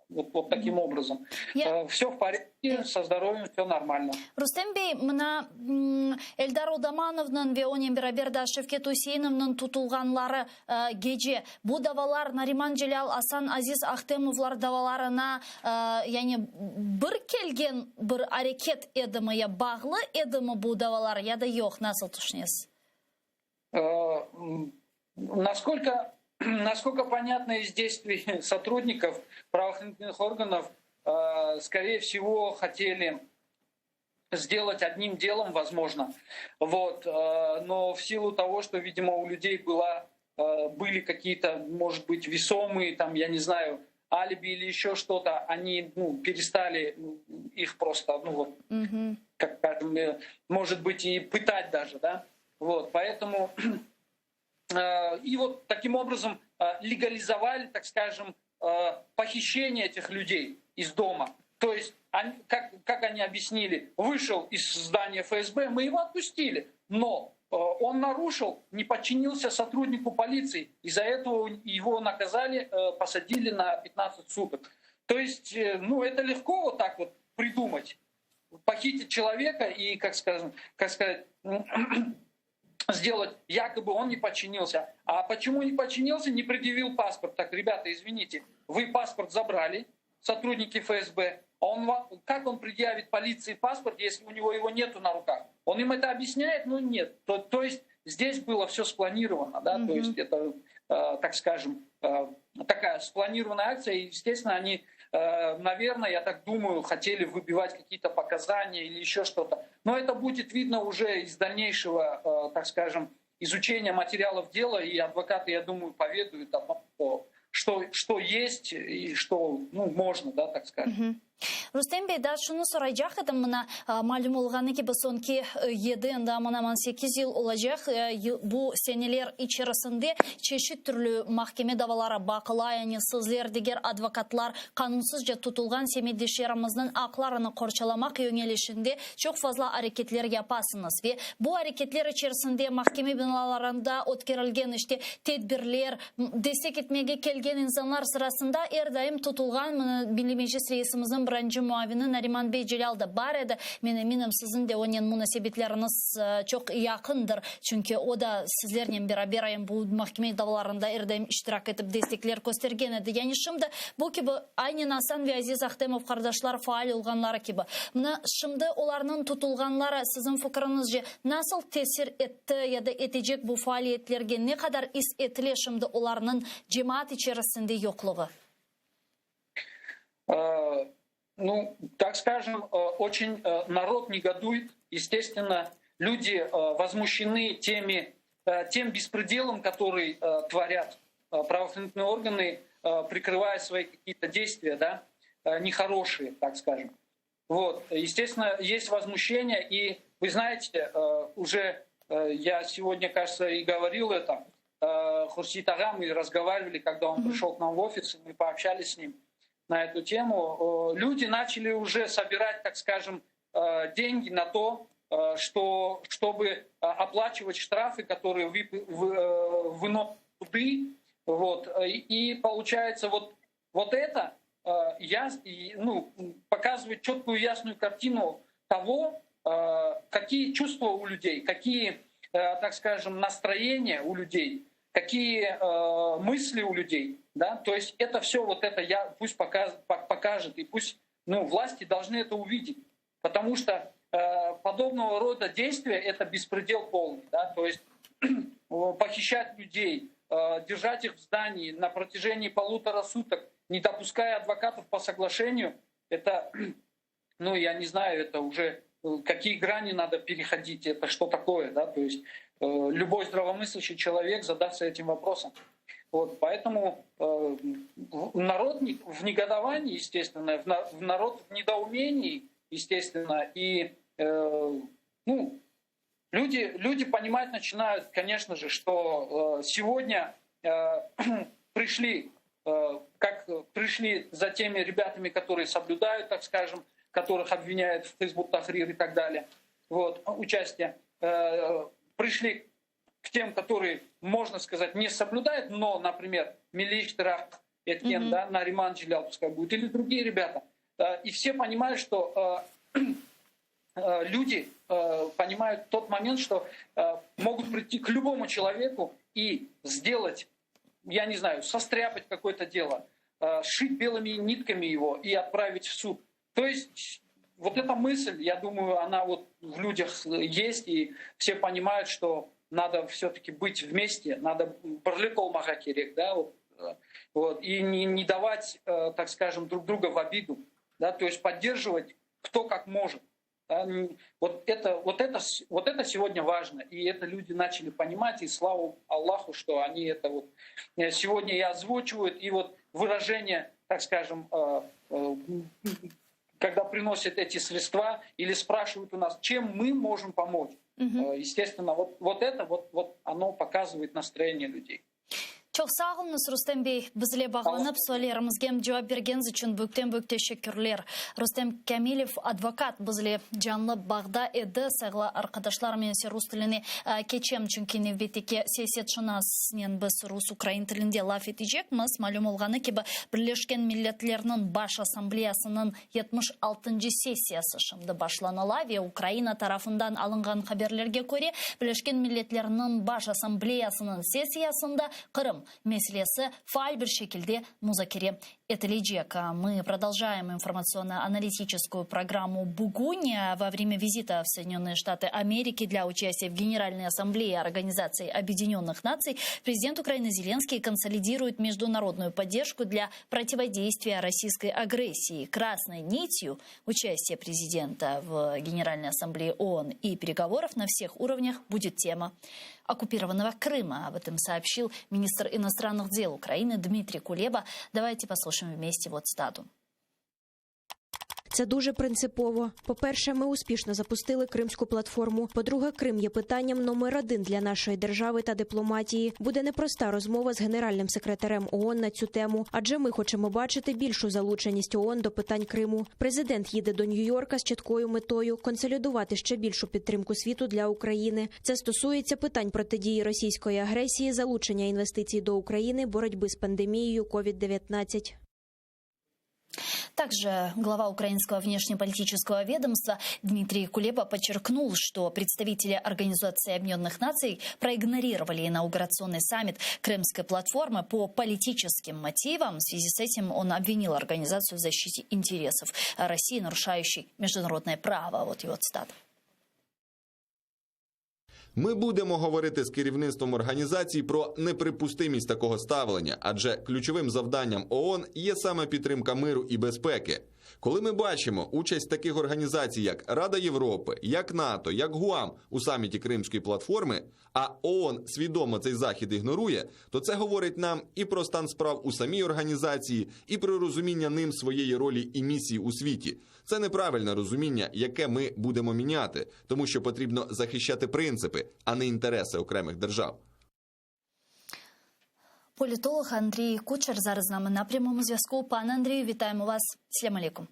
вот, вот таким образом. Я... Все в порядке, со здоровьем все нормально. Rustem bey, mına Eldar Odamanovnıñ ve onen beraber de Şevket Useinovnıñ tutulğanları gece bu davalar Nariman Celâl, Asan Aziz Ahtemovlar davalarına yani bir kelgen bir areket edimi ya bağlı edimi bu davalar ya da yoq nasıl tüşünesiz? Насколько, насколько понятно из действий сотрудников правоохранительных органов, скорее всего, хотели сделать одним делом, возможно. Вот. Но в силу того, что, видимо, у людей была, были какие-то, может быть, весомые, там, я не знаю, алиби или еще что-то, они ну, перестали их просто, ну вот, угу. как, скажем, может быть, и пытать даже, да. Вот, поэтому и вот таким образом легализовали, так скажем, похищение этих людей из дома. То есть, они, как, как они объяснили, вышел из здания ФСБ, мы его отпустили, но он нарушил, не подчинился сотруднику полиции. Из-за этого его наказали, посадили на 15 суток. То есть, ну, это легко вот так вот придумать. Похитить человека и, как, скажем, как сказать, сделать, якобы он не подчинился. А почему не подчинился? Не предъявил паспорт. Так, ребята, извините, вы паспорт забрали, сотрудники ФСБ. А он, как он предъявит полиции паспорт, если у него его нету на руках? Он им это объясняет? Ну нет. То, то есть здесь было все спланировано, да, mm-hmm. то есть это, э, так скажем, э, такая спланированная акция, и, естественно, они, э, наверное, я так думаю, хотели выбивать какие-то показания или еще что-то. Но это будет видно уже из дальнейшего, э, так скажем, изучения материалов дела, и адвокаты, я думаю, поведают о том, что, что есть и что ну, можно, да, так скажем. Mm-hmm. Rustem bey, daa şunı soraycaq edim, mına malüm olğanı kibi soñki 7 endi aman-aman 8 yıl olacaq bu seneler içerisinde çeşit türlü mahkeme davaları baqıla, yani sizler diger advokatlar qanunsızca tutulğan semetdeşlerimizniñ aqlarını qorçalamaq yönelişinde çoq fazla areketler yapasıñız. Ve bu areketler içerisinde mahkeme binalarında ötkerilgen işte tedbirler, destek etmege kelgen insanlar sırasında er daim tutulğan Milliy Meclis reisimizniñ birinci muavini Nariman bey Celâl da bar edi. Men eminim, siziñ de onen munasebetleriñiz çoq yaqındır. Çünki o da sizlernen beraber em bu mahkeme davalarında er daim iştirak etip destekler köstergen edi. Yani şimdi bu kibi aynen Asan ve Aziz Ahtemov qardaşlar faal olğanları kibi. Mına şimdi olarnıñ tutulğanları siziñ fikiriñizce nasıl tesir etti ya da etecek bu faaliyetlerge ne qadar is etile şimdi olarnıñ cemaat içerisinde yoqluğı? Ну, так скажем, очень народ негодует, естественно, люди возмущены теми, тем беспределом, который творят правоохранительные органы, прикрывая свои какие-то действия, да, нехорошие, так скажем. Вот, естественно, есть возмущение, и вы знаете, уже я сегодня, кажется, и говорил это, Хурсит ağa, мы разговаривали, когда он пришел к нам в офис, и мы пообщались с ним на эту тему. Люди начали уже собирать, так скажем, деньги на то, что, чтобы оплачивать штрафы, которые выносят суды. Вот. И получается, вот, вот это я, ну, показывает четкую ясную картину того, какие чувства у людей, какие, так скажем, настроения у людей, какие мысли у людей. Да? То есть это все вот это я, пусть показ, покажет, и пусть ну, власти должны это увидеть. Потому что подобного рода действия — это беспредел полный. Да? То есть похищать людей, держать их в здании на протяжении полутора суток, не допуская адвокатов по соглашению, это, ну, я не знаю, это уже какие грани надо переходить, это что такое, да, то есть любой здравомыслящий человек задастся этим вопросом. Вот, поэтому э, народ в негодовании, естественно, в народ в недоумении, естественно, и э, ну, люди, люди понимать начинают, конечно же, что э, сегодня э, пришли, э, как пришли за теми ребятами, которые соблюдают, так скажем, которых обвиняют в Хизб ут-Тахрир и так далее, вот, участие, э, пришли к тем, которые, можно сказать, не соблюдают, но, например, milliy iştirak etken, mm-hmm. да, Нариман Джелял пускай будет, или другие ребята. Э, и все понимают, что э, э, люди понимают тот момент, что могут прийти к любому человеку и сделать, я не знаю, состряпать какое-то дело, сшить белыми нитками его и отправить в суд. То есть вот эта мысль, я думаю, она вот в людях есть, и все понимают, что надо все-таки быть вместе, надо birlik olmağa kerek, да, вот, вот, и не, не давать, так скажем, друг друга в обиду. Да, то есть поддерживать кто как может. Да, вот это, вот, это, вот это сегодня важно, и это люди начали понимать, и слава Аллаху, что они это вот сегодня и озвучивают, и вот выражение, так скажем, когда приносят эти средства или спрашивают у нас, чем мы можем помочь. Естественно, вот это вот оно показывает настроение людей. Çoq sağ oluñız, Rustem bey, bizle bağlanıp suallerimizge cevap bergeniñiz içün büyükten büyük teşekkürler. Rustem Kâmilev, advokat, bizle canlı bağda edi. Sayğılı arqadaşlar, men ise rus tiline keçem, çünki nevbetteki siyasetşınasnen biz rus-ukrain tilinde laf etecekmiz. Malüm olğanı kibi, Birleşken Milletlerniñ Baş Assambleyasınıñ 76-ncı sessiyası şimdi başlanıla ve Ukraina tarafından alınğan haberlerge köre, Birleşken Milletlerniñ Baş Assambleyasınıñ sessiyasında Qırım meselesi faal bir şekilde muzakere etilecek. Мы продолжаем информационно-аналитическую программу «Bugün». Во время визита в Соединенные Штаты Америки для участия в Генеральной Ассамблее Организации Объединенных Наций президент Украины Зеленский консолидирует международную поддержку для противодействия российской агрессии. Красной нитью участия президента в Генеральной Ассамблее ООН и переговоров на всех уровнях будет тема оккупированного Крыма. Об этом сообщил министр иностранных дел Украины Дмитрий Кулеба. Давайте послушаем вместе вот цитату. Це дуже принципово. По-перше, ми успішно запустили кримську платформу. По-друге, Крим є питанням номер один для нашої держави та дипломатії. Буде непроста розмова з генеральним секретарем ООН на цю тему, адже ми хочемо бачити більшу залученість ООН до питань Криму. Президент їде до Нью-Йорка з чіткою метою консолідувати ще більшу підтримку світу для України. Це стосується питань протидії російської агресії, залучення інвестицій до України, боротьби з пандемією COVID-19. Также глава украинского внешнеполитического ведомства Дмитрий Кулеба подчеркнул, что представители Организации Объединенных Наций проигнорировали инаугурационный саммит Крымской платформы по политическим мотивам. В связи с этим он обвинил организацию в защите интересов России, нарушающей международное право. Вот его цитата. Ми будемо говорити з керівництвом організації про неприпустимість такого ставлення, адже ключовим завданням ООН є саме підтримка миру і безпеки. Коли ми бачимо участь таких організацій, як Рада Європи, як НАТО, як ГУАМ у саміті Кримської платформи, а ООН свідомо цей захід ігнорує, то це говорить нам і про стан справ у самій організації, і про розуміння ним своєї ролі і місії у світі. Це неправильне розуміння, яке ми будемо міняти, тому що потрібно захищати принципи, а не інтереси окремих держав. Політолог Андрій Кучер зараз з нами на прямому зв'язку. Пане Андрію, вітаємо вас. Селям алейкум.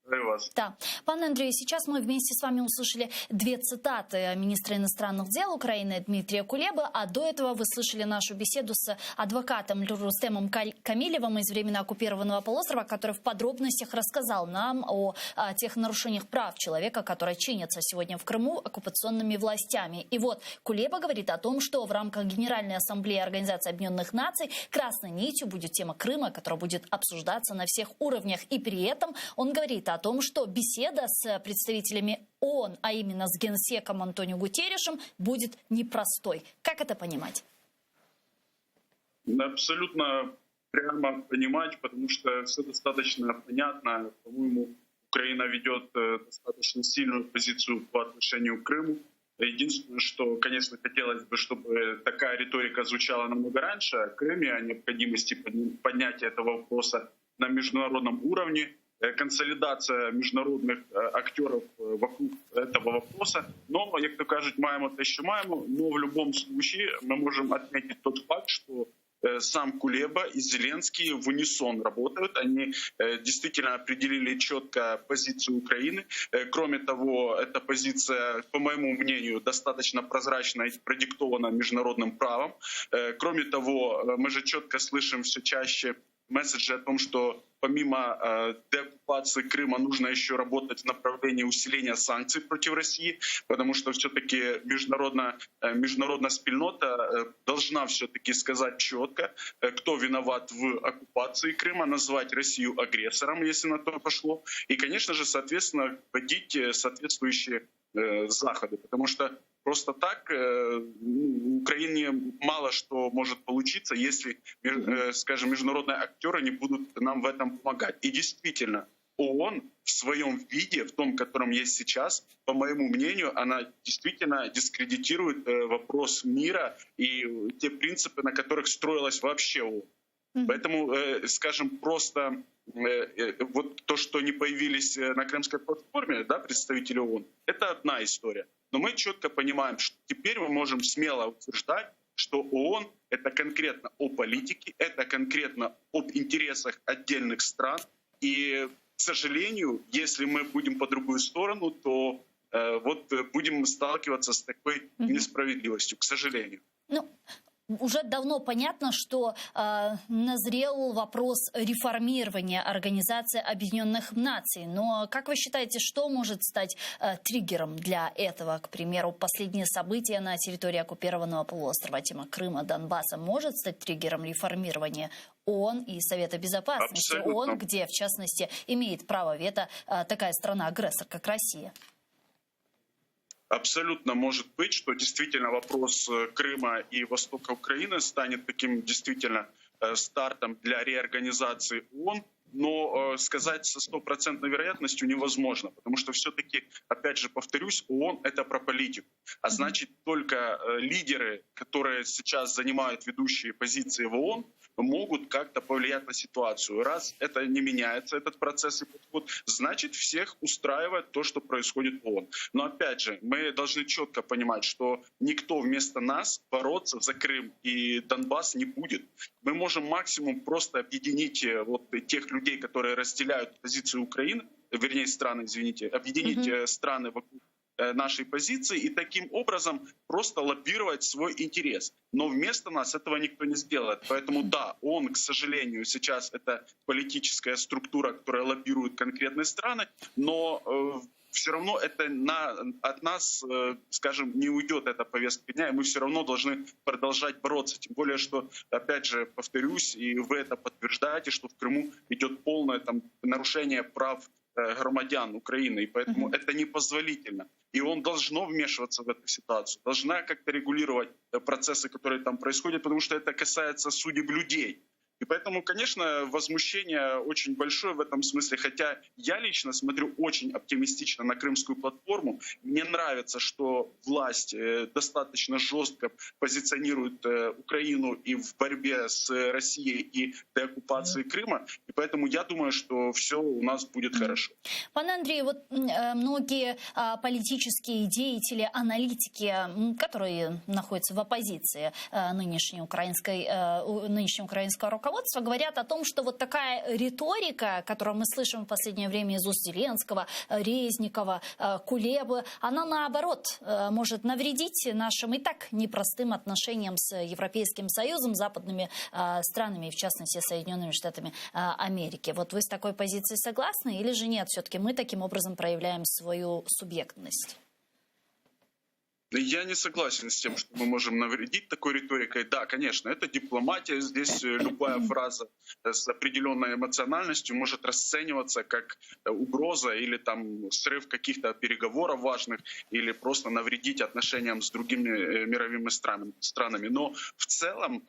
Благодарю вас. Да. Пане Андрей, сейчас мы вместе с вами услышали две цитаты министра иностранных дел Украины Дмитрия Кулебы, а до этого вы слышали нашу беседу с адвокатом Рустемом Камилевым из временно оккупированного полуострова, который в подробностях рассказал нам о тех нарушениях прав человека, которые чинятся сегодня в Крыму оккупационными властями. И вот Кулеба говорит о том, что в рамках Генеральной Ассамблеи Организации Объединенных Наций красной нитью будет тема Крыма, которая будет обсуждаться на всех уровнях. И при этом он говорит о том, что беседа с представителями ООН, а именно с генсеком Антонио Гутерришем, будет непростой. Как это понимать? Абсолютно прямо понимать, потому что все достаточно понятно. По-моему, Украина ведет достаточно сильную позицию по отношению к Крыму. Единственное, что, конечно, хотелось бы, чтобы такая риторика звучала намного раньше о Крыме, о необходимости поднятия этого вопроса на международном уровне, консолидация международных актеров вокруг этого вопроса. Но, як то кажуть, маємо те, що маємо. Но в любом случае мы можем отметить тот факт, что сам Кулеба и Зеленский в унисон работают. Они действительно определили четко позицию Украины. Кроме того, эта позиция, по моему мнению, достаточно прозрачна и продиктована международным правом. Кроме того, мы же четко слышим все чаще месседжи о том, что помимо деоккупации Крыма нужно еще работать в направлении усиления санкций против России, потому что все-таки международная спільнота должна все-таки сказать четко, кто виноват в оккупации Крыма, назвать Россию агрессором, если на то пошло, и, конечно же, соответственно, вводить соответствующие заходы, потому что просто так ну, Украине мало что может получиться, если, скажем, международные актеры не будут нам в этом помогать. И действительно, ООН в своем виде, в том, котором есть сейчас, по моему мнению, она действительно дискредитирует э, вопрос мира и те принципы, на которых строилась вообще ООН. Mm-hmm. Поэтому, э, скажем, просто э, вот то, что не появились на Крымской платформе, да, представители ООН, это одна история. Но мы четко понимаем, что теперь мы можем смело утверждать, что ООН — это конкретно о политике, это конкретно об интересах отдельных стран. И, к сожалению, если мы будем по другую сторону, то э, вот будем сталкиваться с такой несправедливостью, к сожалению. Ну, уже давно понятно, что э, назрел вопрос реформирования Организации Объединенных Наций. Но как вы считаете, что может стать э, триггером для этого? К примеру, последние события на территории оккупированного полуострова, тема Крыма, Донбасса, может стать триггером реформирования ООН и Совета Безопасности Абсолютно. ООН, где, в частности, имеет право вето э, такая страна-агрессор, как Россия? Абсолютно может быть, что действительно вопрос э, Крыма и востока Украины станет таким действительно э, стартом для реорганизации ООН, но э, сказать со стопроцентной вероятностью невозможно, потому что все-таки, опять же повторюсь, ООН — это про политику, а значит только лидеры, которые сейчас занимают ведущие позиции в ООН, могут как-то повлиять на ситуацию. Раз это не меняется, этот процесс и подход, значит всех устраивает то, что происходит в ООН. Но опять же, мы должны четко понимать, что никто вместо нас бороться за Крым и Донбасс не будет. Мы можем максимум просто объединить э, вот тех людей, которые разделяют позицию Украины, вернее страны, извините, объединить mm-hmm. страны вокруг Э, нашей позиции и таким образом просто лоббировать свой интерес. Но вместо нас этого никто не сделает. Поэтому да, он, к сожалению, сейчас это политическая структура, которая лоббирует конкретные страны, но э, все равно это на, от нас, э, скажем, не уйдет эта повестка дня, и мы все равно должны продолжать бороться. Тем более, что, опять же, повторюсь, и вы это подтверждаете, что в Крыму идет полное там, нарушение прав э, громадян Украины, и поэтому mm-hmm. это непозволительно. И он должно вмешиваться в эту ситуацию, должна как-то регулировать э, процессы, которые там происходят, потому что это касается судеб людей. И поэтому, конечно, возмущение очень большое в этом смысле, хотя я лично смотрю очень оптимистично на крымскую платформу. Мне нравится, что власть э, достаточно жестко позиционирует э, Украину и в борьбе с Россией и деоккупацией Крыма. И поэтому я думаю, что все у нас будет хорошо. Пане Андрей, вот э, многие а, политические деятели, аналитики, которые находятся в оппозиции нынешней украинской, нынешнего украинского руководства, говорят о том, что вот такая риторика, которую мы слышим в последнее время из уст Зеленского, Резникова, э, Кулебы, она наоборот э, может навредить нашим и так непростым отношениям с Европейским Союзом, западными э, странами, в частности Соединенными Штатами Америки. Вот вы с такой позицией согласны или же нет? Все-таки мы таким образом проявляем свою субъектность. Я не согласен с тем, что мы можем навредить такой риторикой. Да, конечно, это дипломатия. Здесь э, любая фраза с определенной эмоциональностью может расцениваться как э, угроза или там срыв каких-то переговоров важных, или просто навредить отношениям с другими э, мировыми странами. Но в целом,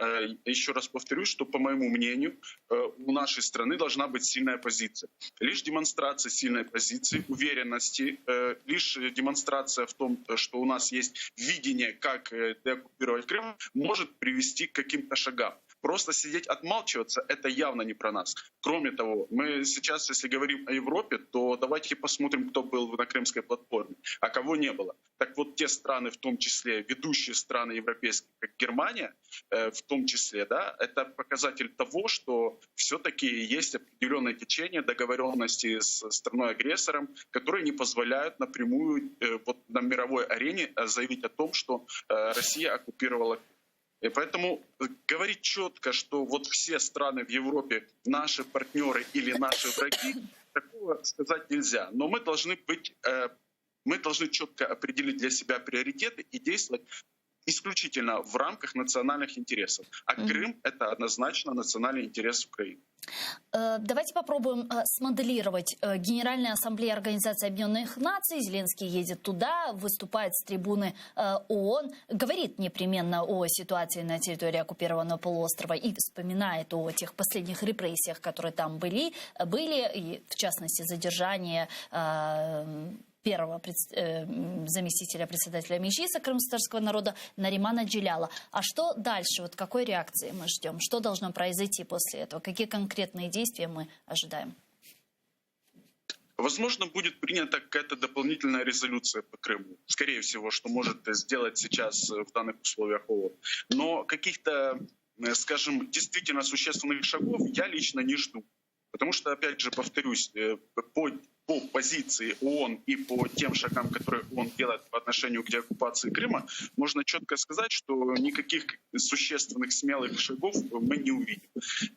еще раз повторюсь, что, по моему мнению, у нашей страны должна быть сильная позиция. Лишь демонстрация сильной позиции, уверенности, лишь демонстрация в том, что у нас есть видение, как э, деоккупировать Крым, может привести к каким-то шагам. Просто сидеть отмалчиваться — это явно не про нас. Кроме того, мы сейчас, если говорим о Европе, то давайте посмотрим, кто был на крымской платформе, а кого не было. Так вот, те страны, в том числе ведущие страны европейские, как Германия, э, в том числе, да, это показатель того, что все-таки есть определенное течение договоренности с страной-агрессором, которые не позволяют напрямую э, вот на мировой арене заявить о том, что Россия оккупировала и поэтому говорить четко, что вот все страны в Европе наши партнеры или наши враги, такого сказать нельзя. Но мы должны быть, э, мы должны четко определить для себя приоритеты и действовать. исключительно в рамках национальных интересов. А Крым – это однозначно национальный интерес Украины. Э, давайте попробуем э, смоделировать. Э, Генеральная ассамблея Организации Объединенных Наций, Зеленский едет туда, выступает с трибуны ООН, говорит непременно о ситуации на территории оккупированного полуострова и вспоминает о тех последних репрессиях, которые там были, были и в частности задержание первого э, заместителя председателя Меджлиса крымскотатарского народа Наримана Джеляла. А что дальше? Вот какой реакции мы ждем? Что должно произойти после этого? Какие конкретные действия мы ожидаем? Возможно, будет принята какая-то дополнительная резолюция по Крыму. Скорее всего, что может сделать сейчас в данных условиях ООН. Но каких-то, э, скажем, действительно существенных шагов я лично не жду. Потому что, опять же, повторюсь, э, по по позиции ООН и по тем шагам, которые ООН делает по отношению к деоккупации Крыма, можно четко сказать, что никаких существенных смелых шагов мы не увидим.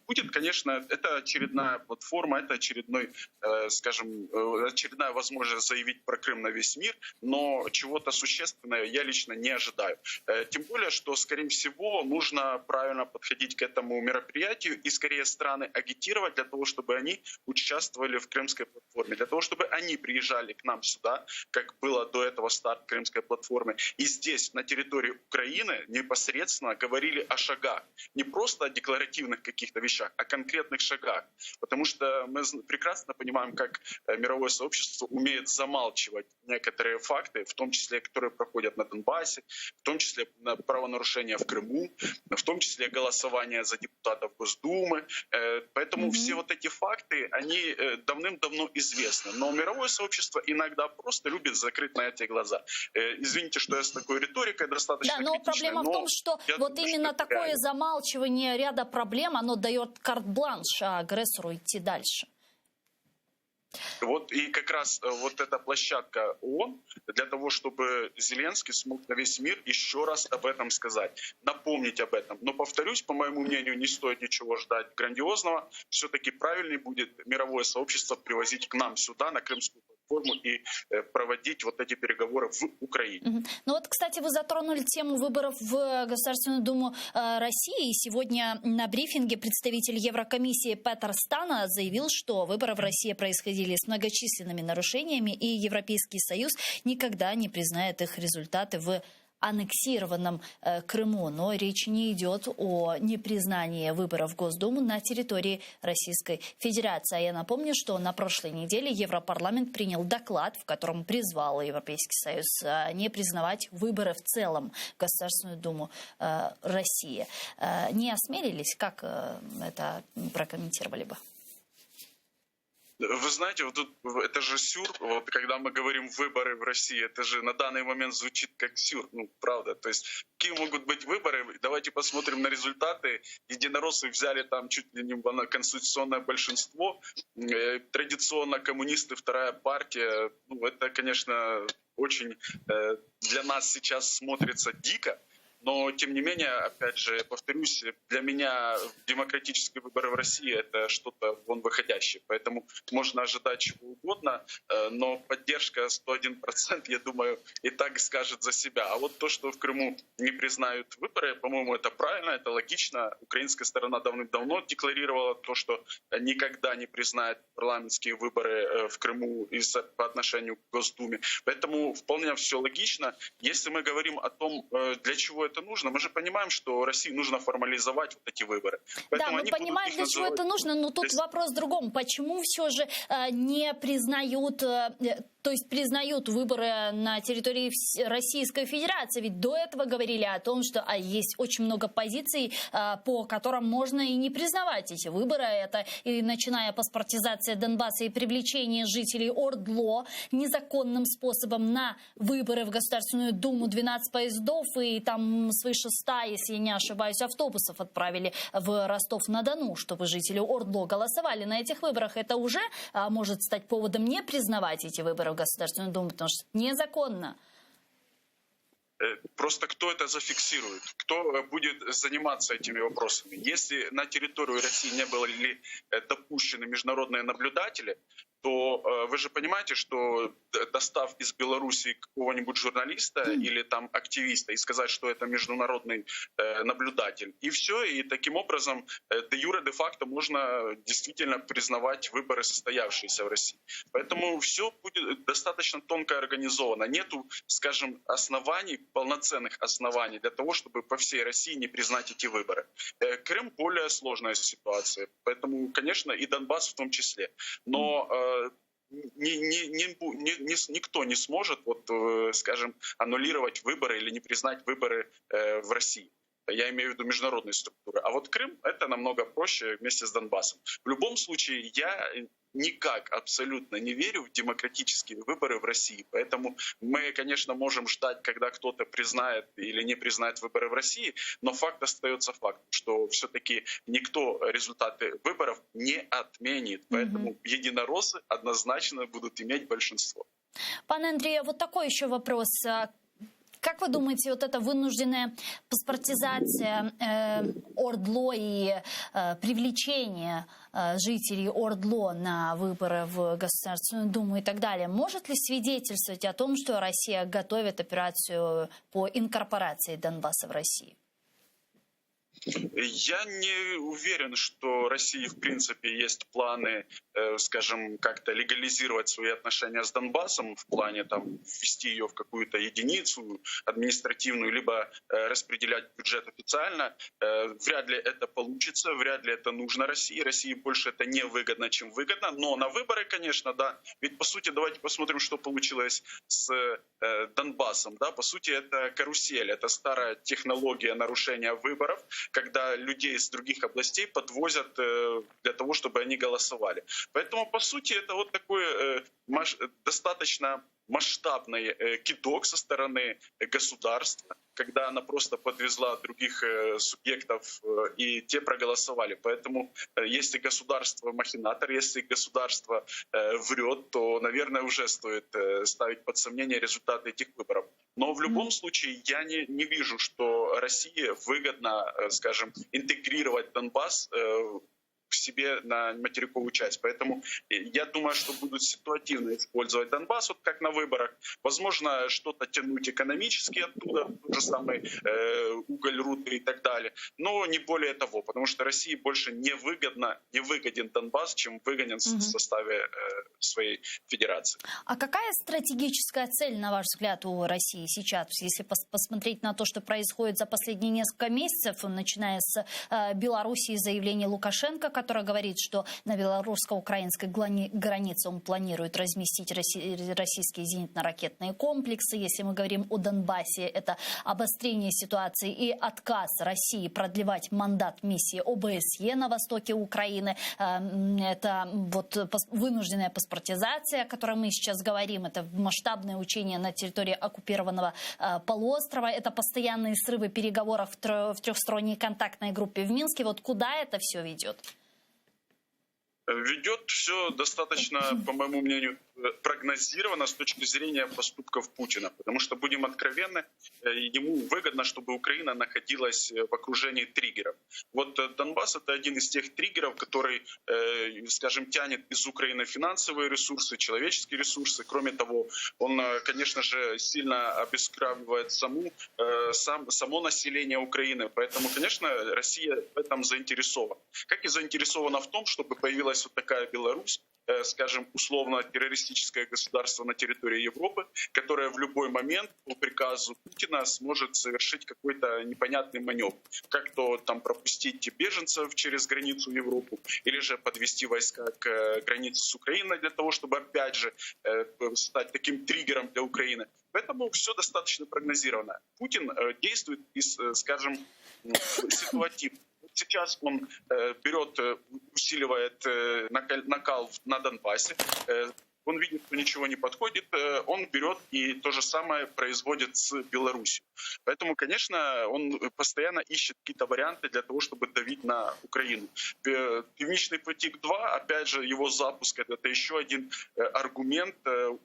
Будет, конечно, это очередная платформа, это очередной, э, скажем, э, очередная возможность заявить про Крым на весь мир, но чего-то существенного я лично не ожидаю. Э, тем более, что, скорее всего, нужно правильно подходить к этому мероприятию и скорее страны агитировать для того, чтобы они участвовали в крымской платформе, для того, чтобы они приезжали к нам сюда, как было до этого старт Крымской платформы, и здесь, на территории Украины, непосредственно говорили о шагах. Не просто о декларативных каких-то вещах, а конкретных шагах. Потому что мы прекрасно понимаем, как э, мировое сообщество умеет замалчивать некоторые факты, в том числе, которые проходят на Донбассе, в том числе правонарушения в Крыму, в том числе голосование за депутатов Госдумы. Э, поэтому mm-hmm. все вот эти факты, они э, давным-давно известны. Но мировое сообщество иногда просто любит закрыть на эти глаза. Э, извините, что я с такой риторикой достаточно Да, но проблема в том, что вот думаю, именно что такое реально. замалчивание ряда проблем, оно дает карт-бланш агрессору идти дальше. Вот и как раз э, вот эта площадка ООН для того, чтобы Зеленский смог на весь мир еще раз об этом сказать, напомнить об этом. Но, повторюсь, по моему мнению, не стоит ничего ждать грандиозного. Все-таки правильнее будет мировое сообщество привозить к нам сюда, на Крымскую платформу и э, проводить вот эти переговоры в Украине. Ну вот, кстати, вы затронули тему выборов в Государственную Думу э, России. Сегодня на брифинге представитель Еврокомиссии Петер Стана заявил, что выборы в России происходили с многочисленными нарушениями, и Европейский Союз никогда не признает их результаты в аннексированном э, Крыму. Но речь не идет о непризнании выборов в Госдуму на территории Российской Федерации. А я напомню, что на прошлой неделе Европарламент принял доклад, в котором призвал Европейский Союз э, не признавать выборы в целом в Государственную Думу э, России. Не осмелились? Как это прокомментировали бы? Вы знаете, вот тут это же сюр, вот когда мы говорим выборы в России, это же на данный момент звучит как сюр, ну правда. То есть какие могут быть выборы? Давайте посмотрим на результаты. Единороссы взяли там чуть ли не конституционное большинство. Э, традиционно коммунисты, вторая партия. Ну это, конечно, очень э, для нас сейчас смотрится дико. Но, тем не менее, опять же, повторюсь, для меня демократические выборы в России — это что-то вон выходящее. Поэтому можно ожидать чего угодно, э, но поддержка 101%, я думаю, и так скажет за себя. А вот то, что в Крыму не признают выборы, по-моему, это правильно, это логично. Украинская сторона давным-давно декларировала то, что никогда не признает парламентские выборы э, в Крыму и по отношению к Госдуме. Поэтому вполне все логично. Если мы говорим о том, э, для чего это нужно, мы же понимаем, что России нужно формализовать вот эти выборы. Поэтому да, мы понимаем, для чего это нужно, но тут вопрос в другом. Почему все же э, не признают, э, то есть признают выборы на территории Российской Федерации? Ведь до этого говорили о том, что а, есть очень много позиций, э, по которым можно и не признавать эти выборы. Это и начиная паспортизация Донбасса и привлечение жителей Ордло незаконным способом на выборы в Государственную Думу 12 поездов и там свыше 100, если я не ошибаюсь, автобусов отправили в Ростов-на-Дону, чтобы жители Ордло голосовали на этих выборах. Это уже а, может стать поводом не признавать эти выборы в Государственную Думу, потому что незаконно. Э, просто кто это зафиксирует? Кто э, будет заниматься этими вопросами? Если на территорию России не были э, допущены международные наблюдатели, То э, вы же понимаете, что достав из Беларуси какого-нибудь журналиста или там активиста и сказать, что это международный э, наблюдатель, и все, и таким образом э, де юре, де факто можно действительно признавать выборы, состоявшиеся в России. Поэтому все будет достаточно тонко организовано. Нету, скажем, оснований, полноценных оснований для того, чтобы по всей России не признать эти выборы. Крым более сложная ситуация, поэтому, конечно, и Донбасс в том числе. Но ни, ни, ни, ни, никто не сможет, вот, э, скажем, аннулировать выборы или не признать выборы э, в России. Я имею в виду международные структуры. А вот Крым — это намного проще вместе с Донбассом. В любом случае, я никак абсолютно не верю в демократические выборы в России. Поэтому мы, конечно, можем ждать, когда кто-то признает или не признает выборы в России, но факт остается фактом, что все-таки никто результаты выборов не отменит. Поэтому угу. единороссы однозначно будут иметь большинство. Пане Андрію, вот такой еще вопрос. Как вы думаете, вот эта вынужденная паспортизация э, ОРДЛО и э, привлечение э, жителей ОРДЛО на выборы в Государственную Думу и так далее, может ли свидетельствовать о том, что Россия готовит операцию по инкорпорации Донбасса в Россию? Я не уверен, что России в принципе есть планы, э, скажем, как-то легализировать свои отношения с Донбассом в плане там ввести ее в какую-то единицу административную, либо э, распределять бюджет официально. Э, вряд ли это получится, вряд ли это нужно России. России больше это не выгодно, чем выгодно. Но на выборы, конечно, да. Ведь по сути, давайте посмотрим, что получилось с Донбассом. Да? По сути, это карусель, это старая технология нарушения выборов, когда людей с других областей подвозят э, для того, чтобы они голосовали. Поэтому, по сути, это вот такой э, достаточно масштабный э, кидок со стороны государства, когда она просто подвезла других субъектов, и те проголосовали. Поэтому если государство махинатор, если государство врет, то, наверное, уже стоит ставить под сомнение результаты этих выборов. Но в любом случае я не, не вижу, что России выгодно, скажем, интегрировать Донбасс к себе на материковую часть. Поэтому я думаю, что будут ситуативно использовать Донбасс, вот как на выборах. Возможно, что-то тянуть экономически оттуда, тот же самый э, уголь, руды и так далее. Но не более того, потому что России больше не выгодно, не выгоден Донбасс, чем выгоден угу. в составе э, своей федерации. А какая стратегическая цель, на ваш взгляд, у России сейчас? Если пос посмотреть на то, что происходит за последние несколько месяцев, начиная с э, Белоруссии, заявления Лукашенко, который говорит, что на белорусско-украинской границе он планирует разместить российские зенитно-ракетные комплексы. Если мы говорим о Донбассе, это обострение ситуации и отказ России продлевать мандат миссии ОБСЕ на востоке Украины. Эм, это вот вынужденная паспортизация, о которой мы сейчас говорим. Это масштабное учение на территории оккупированного э, полуострова. Это постоянные срывы переговоров в трехсторонней контактной группе в Минске. Вот куда это все ведет? Ведет все достаточно, по моему мнению, прогнозировано с точки зрения поступков Путина. Потому что, будем откровенны, э, ему выгодно, чтобы Украина находилась в окружении триггеров. Вот э, Донбасс — это один из тех триггеров, который, э, скажем, тянет из Украины финансовые ресурсы, человеческие ресурсы. Кроме того, он, конечно же, сильно обескровливает саму, сам, само население Украины. Поэтому, конечно, Россия в этом заинтересована. Как и заинтересована в том, чтобы появилась вот такая Беларусь, э, скажем, условно террористическое государство на территории Европы, которое в любой момент по приказу Путина сможет совершить какой-то непонятный маневр. Как то там пропустить беженцев через границу в Европу, или же подвести войска к э, границе с Украиной для того, чтобы опять же э, стать таким триггером для Украины. Поэтому все достаточно прогнозировано. Путин действует, из, скажем, ситуативно. Сейчас он э, берет, э, усиливает э, накал на Донбассе. Он видит, что ничего не подходит, он берет и то же самое производит с Беларусью. Поэтому, конечно, он постоянно ищет какие-то варианты для того, чтобы давить на Украину. Північний потік-2, опять же, его запуск — это еще один аргумент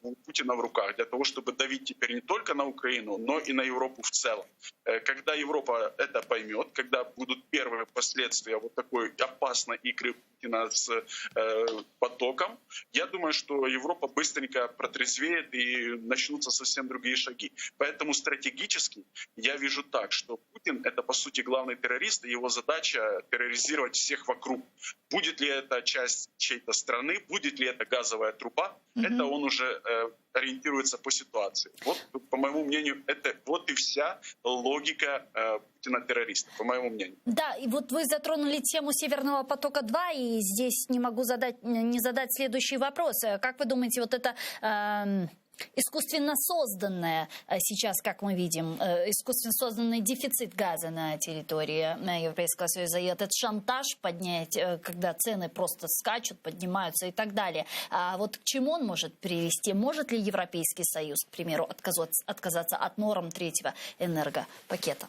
у Путина в руках для того, чтобы давить теперь не только на Украину, но и на Европу в целом. Когда Европа это поймет, когда будут первые последствия вот такой опасной игры Путина, Путина с э, потоком, я думаю, что Европа быстренько протрезвеет и начнутся совсем другие шаги. Поэтому стратегически я вижу так, что Путин это по сути главный террорист, и его задача терроризировать всех вокруг. Будет ли это часть чьей-то страны, будет ли это газовая труба, угу. это он уже э, ориентируется по ситуации. Вот, по моему мнению, это вот и вся логика э, Путина-террориста, по моему мнению. Да, и вот вы затронули тему Северного потока-2, и здесь не могу задать, не задать следующий вопрос. Как вы думаете, вот это... Э, искусственно созданное э, сейчас, как мы видим, э, искусственно созданный дефицит газа на территории э, Европейского Союза и этот шантаж поднять, когда цены просто скачут, поднимаются и так далее. А вот к чему он может привести? Может ли Европейский Союз, к примеру, отказаться, отказаться от норм третьего энергопакета?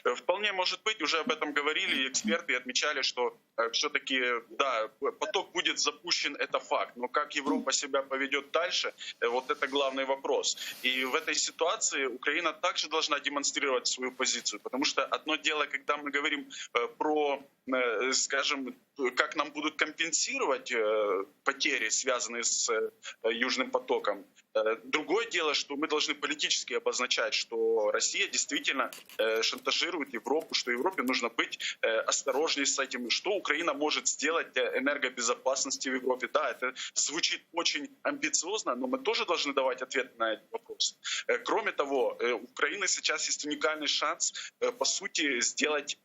Э, вполне может быть, уже об этом говорили эксперты и отмечали, что э, все-таки, да, поток будет запущен, это факт. Но как Европа себя поведет дальше, э, вот это главный вопрос. И в этой ситуации Украина также должна демонстрировать свою позицию, потому что одно дело, когда мы говорим про, скажем, как нам будут компенсировать потери, связанные с Южным потоком, Другое дело, что мы должны политически обозначать, что Россия действительно шантажирует Европу, что Европе нужно быть осторожнее с этим, что Украина может сделать для энергобезопасности в Европе. Да, это звучит очень амбициозно, но мы тоже должны давать ответ на этот вопрос. Кроме того, у Украины сейчас есть уникальный шанс, по сути, сделать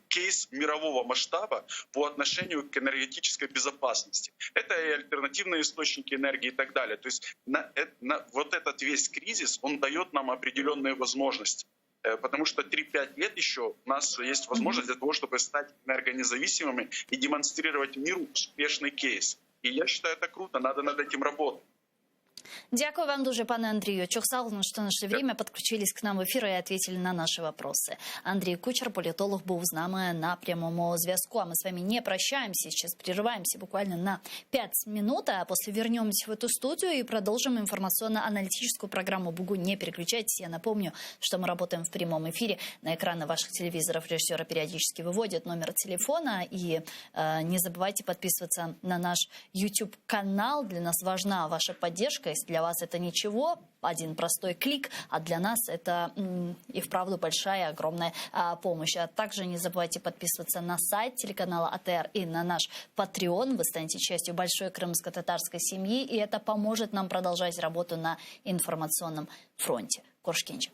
кейс мирового масштаба по отношению к энергетической безопасности. Это и альтернативные источники энергии и так далее. То есть на, на, вот этот весь кризис, он дает нам определенные возможности. Потому что 3-5 лет еще у нас есть возможность для того, чтобы стать энергонезависимыми и демонстрировать миру успешный кейс. И я считаю, это круто, надо над этим работать. Дякую вам дуже, пане Андрію. Çoq sağ oluñ, что нашли время, подключились к нам в эфир и ответили на наши вопросы. Андрій Кучер, політолог, був з нами на прямому зв'язку. А мы с вами не прощаемся, сейчас прерываемся буквально на 5 минут, а после вернемся в эту студию и продолжим информационно-аналитическую программу «Бугунь». Не переключайтесь, я напомню, что мы работаем в прямом эфире. На экраны ваших телевизоров режиссера периодически выводят номер телефона. И э, не забывайте подписываться на наш YouTube-канал. Для нас важна ваша поддержка. Если для вас это ничего, один простой клик, а для нас это и вправду большая, огромная а, помощь. А также не забывайте подписываться на сайт телеканала АТР и на наш Patreon. Вы станете частью большой крымско-татарской семьи, и это поможет нам продолжать работу на информационном фронте. Körüşkence.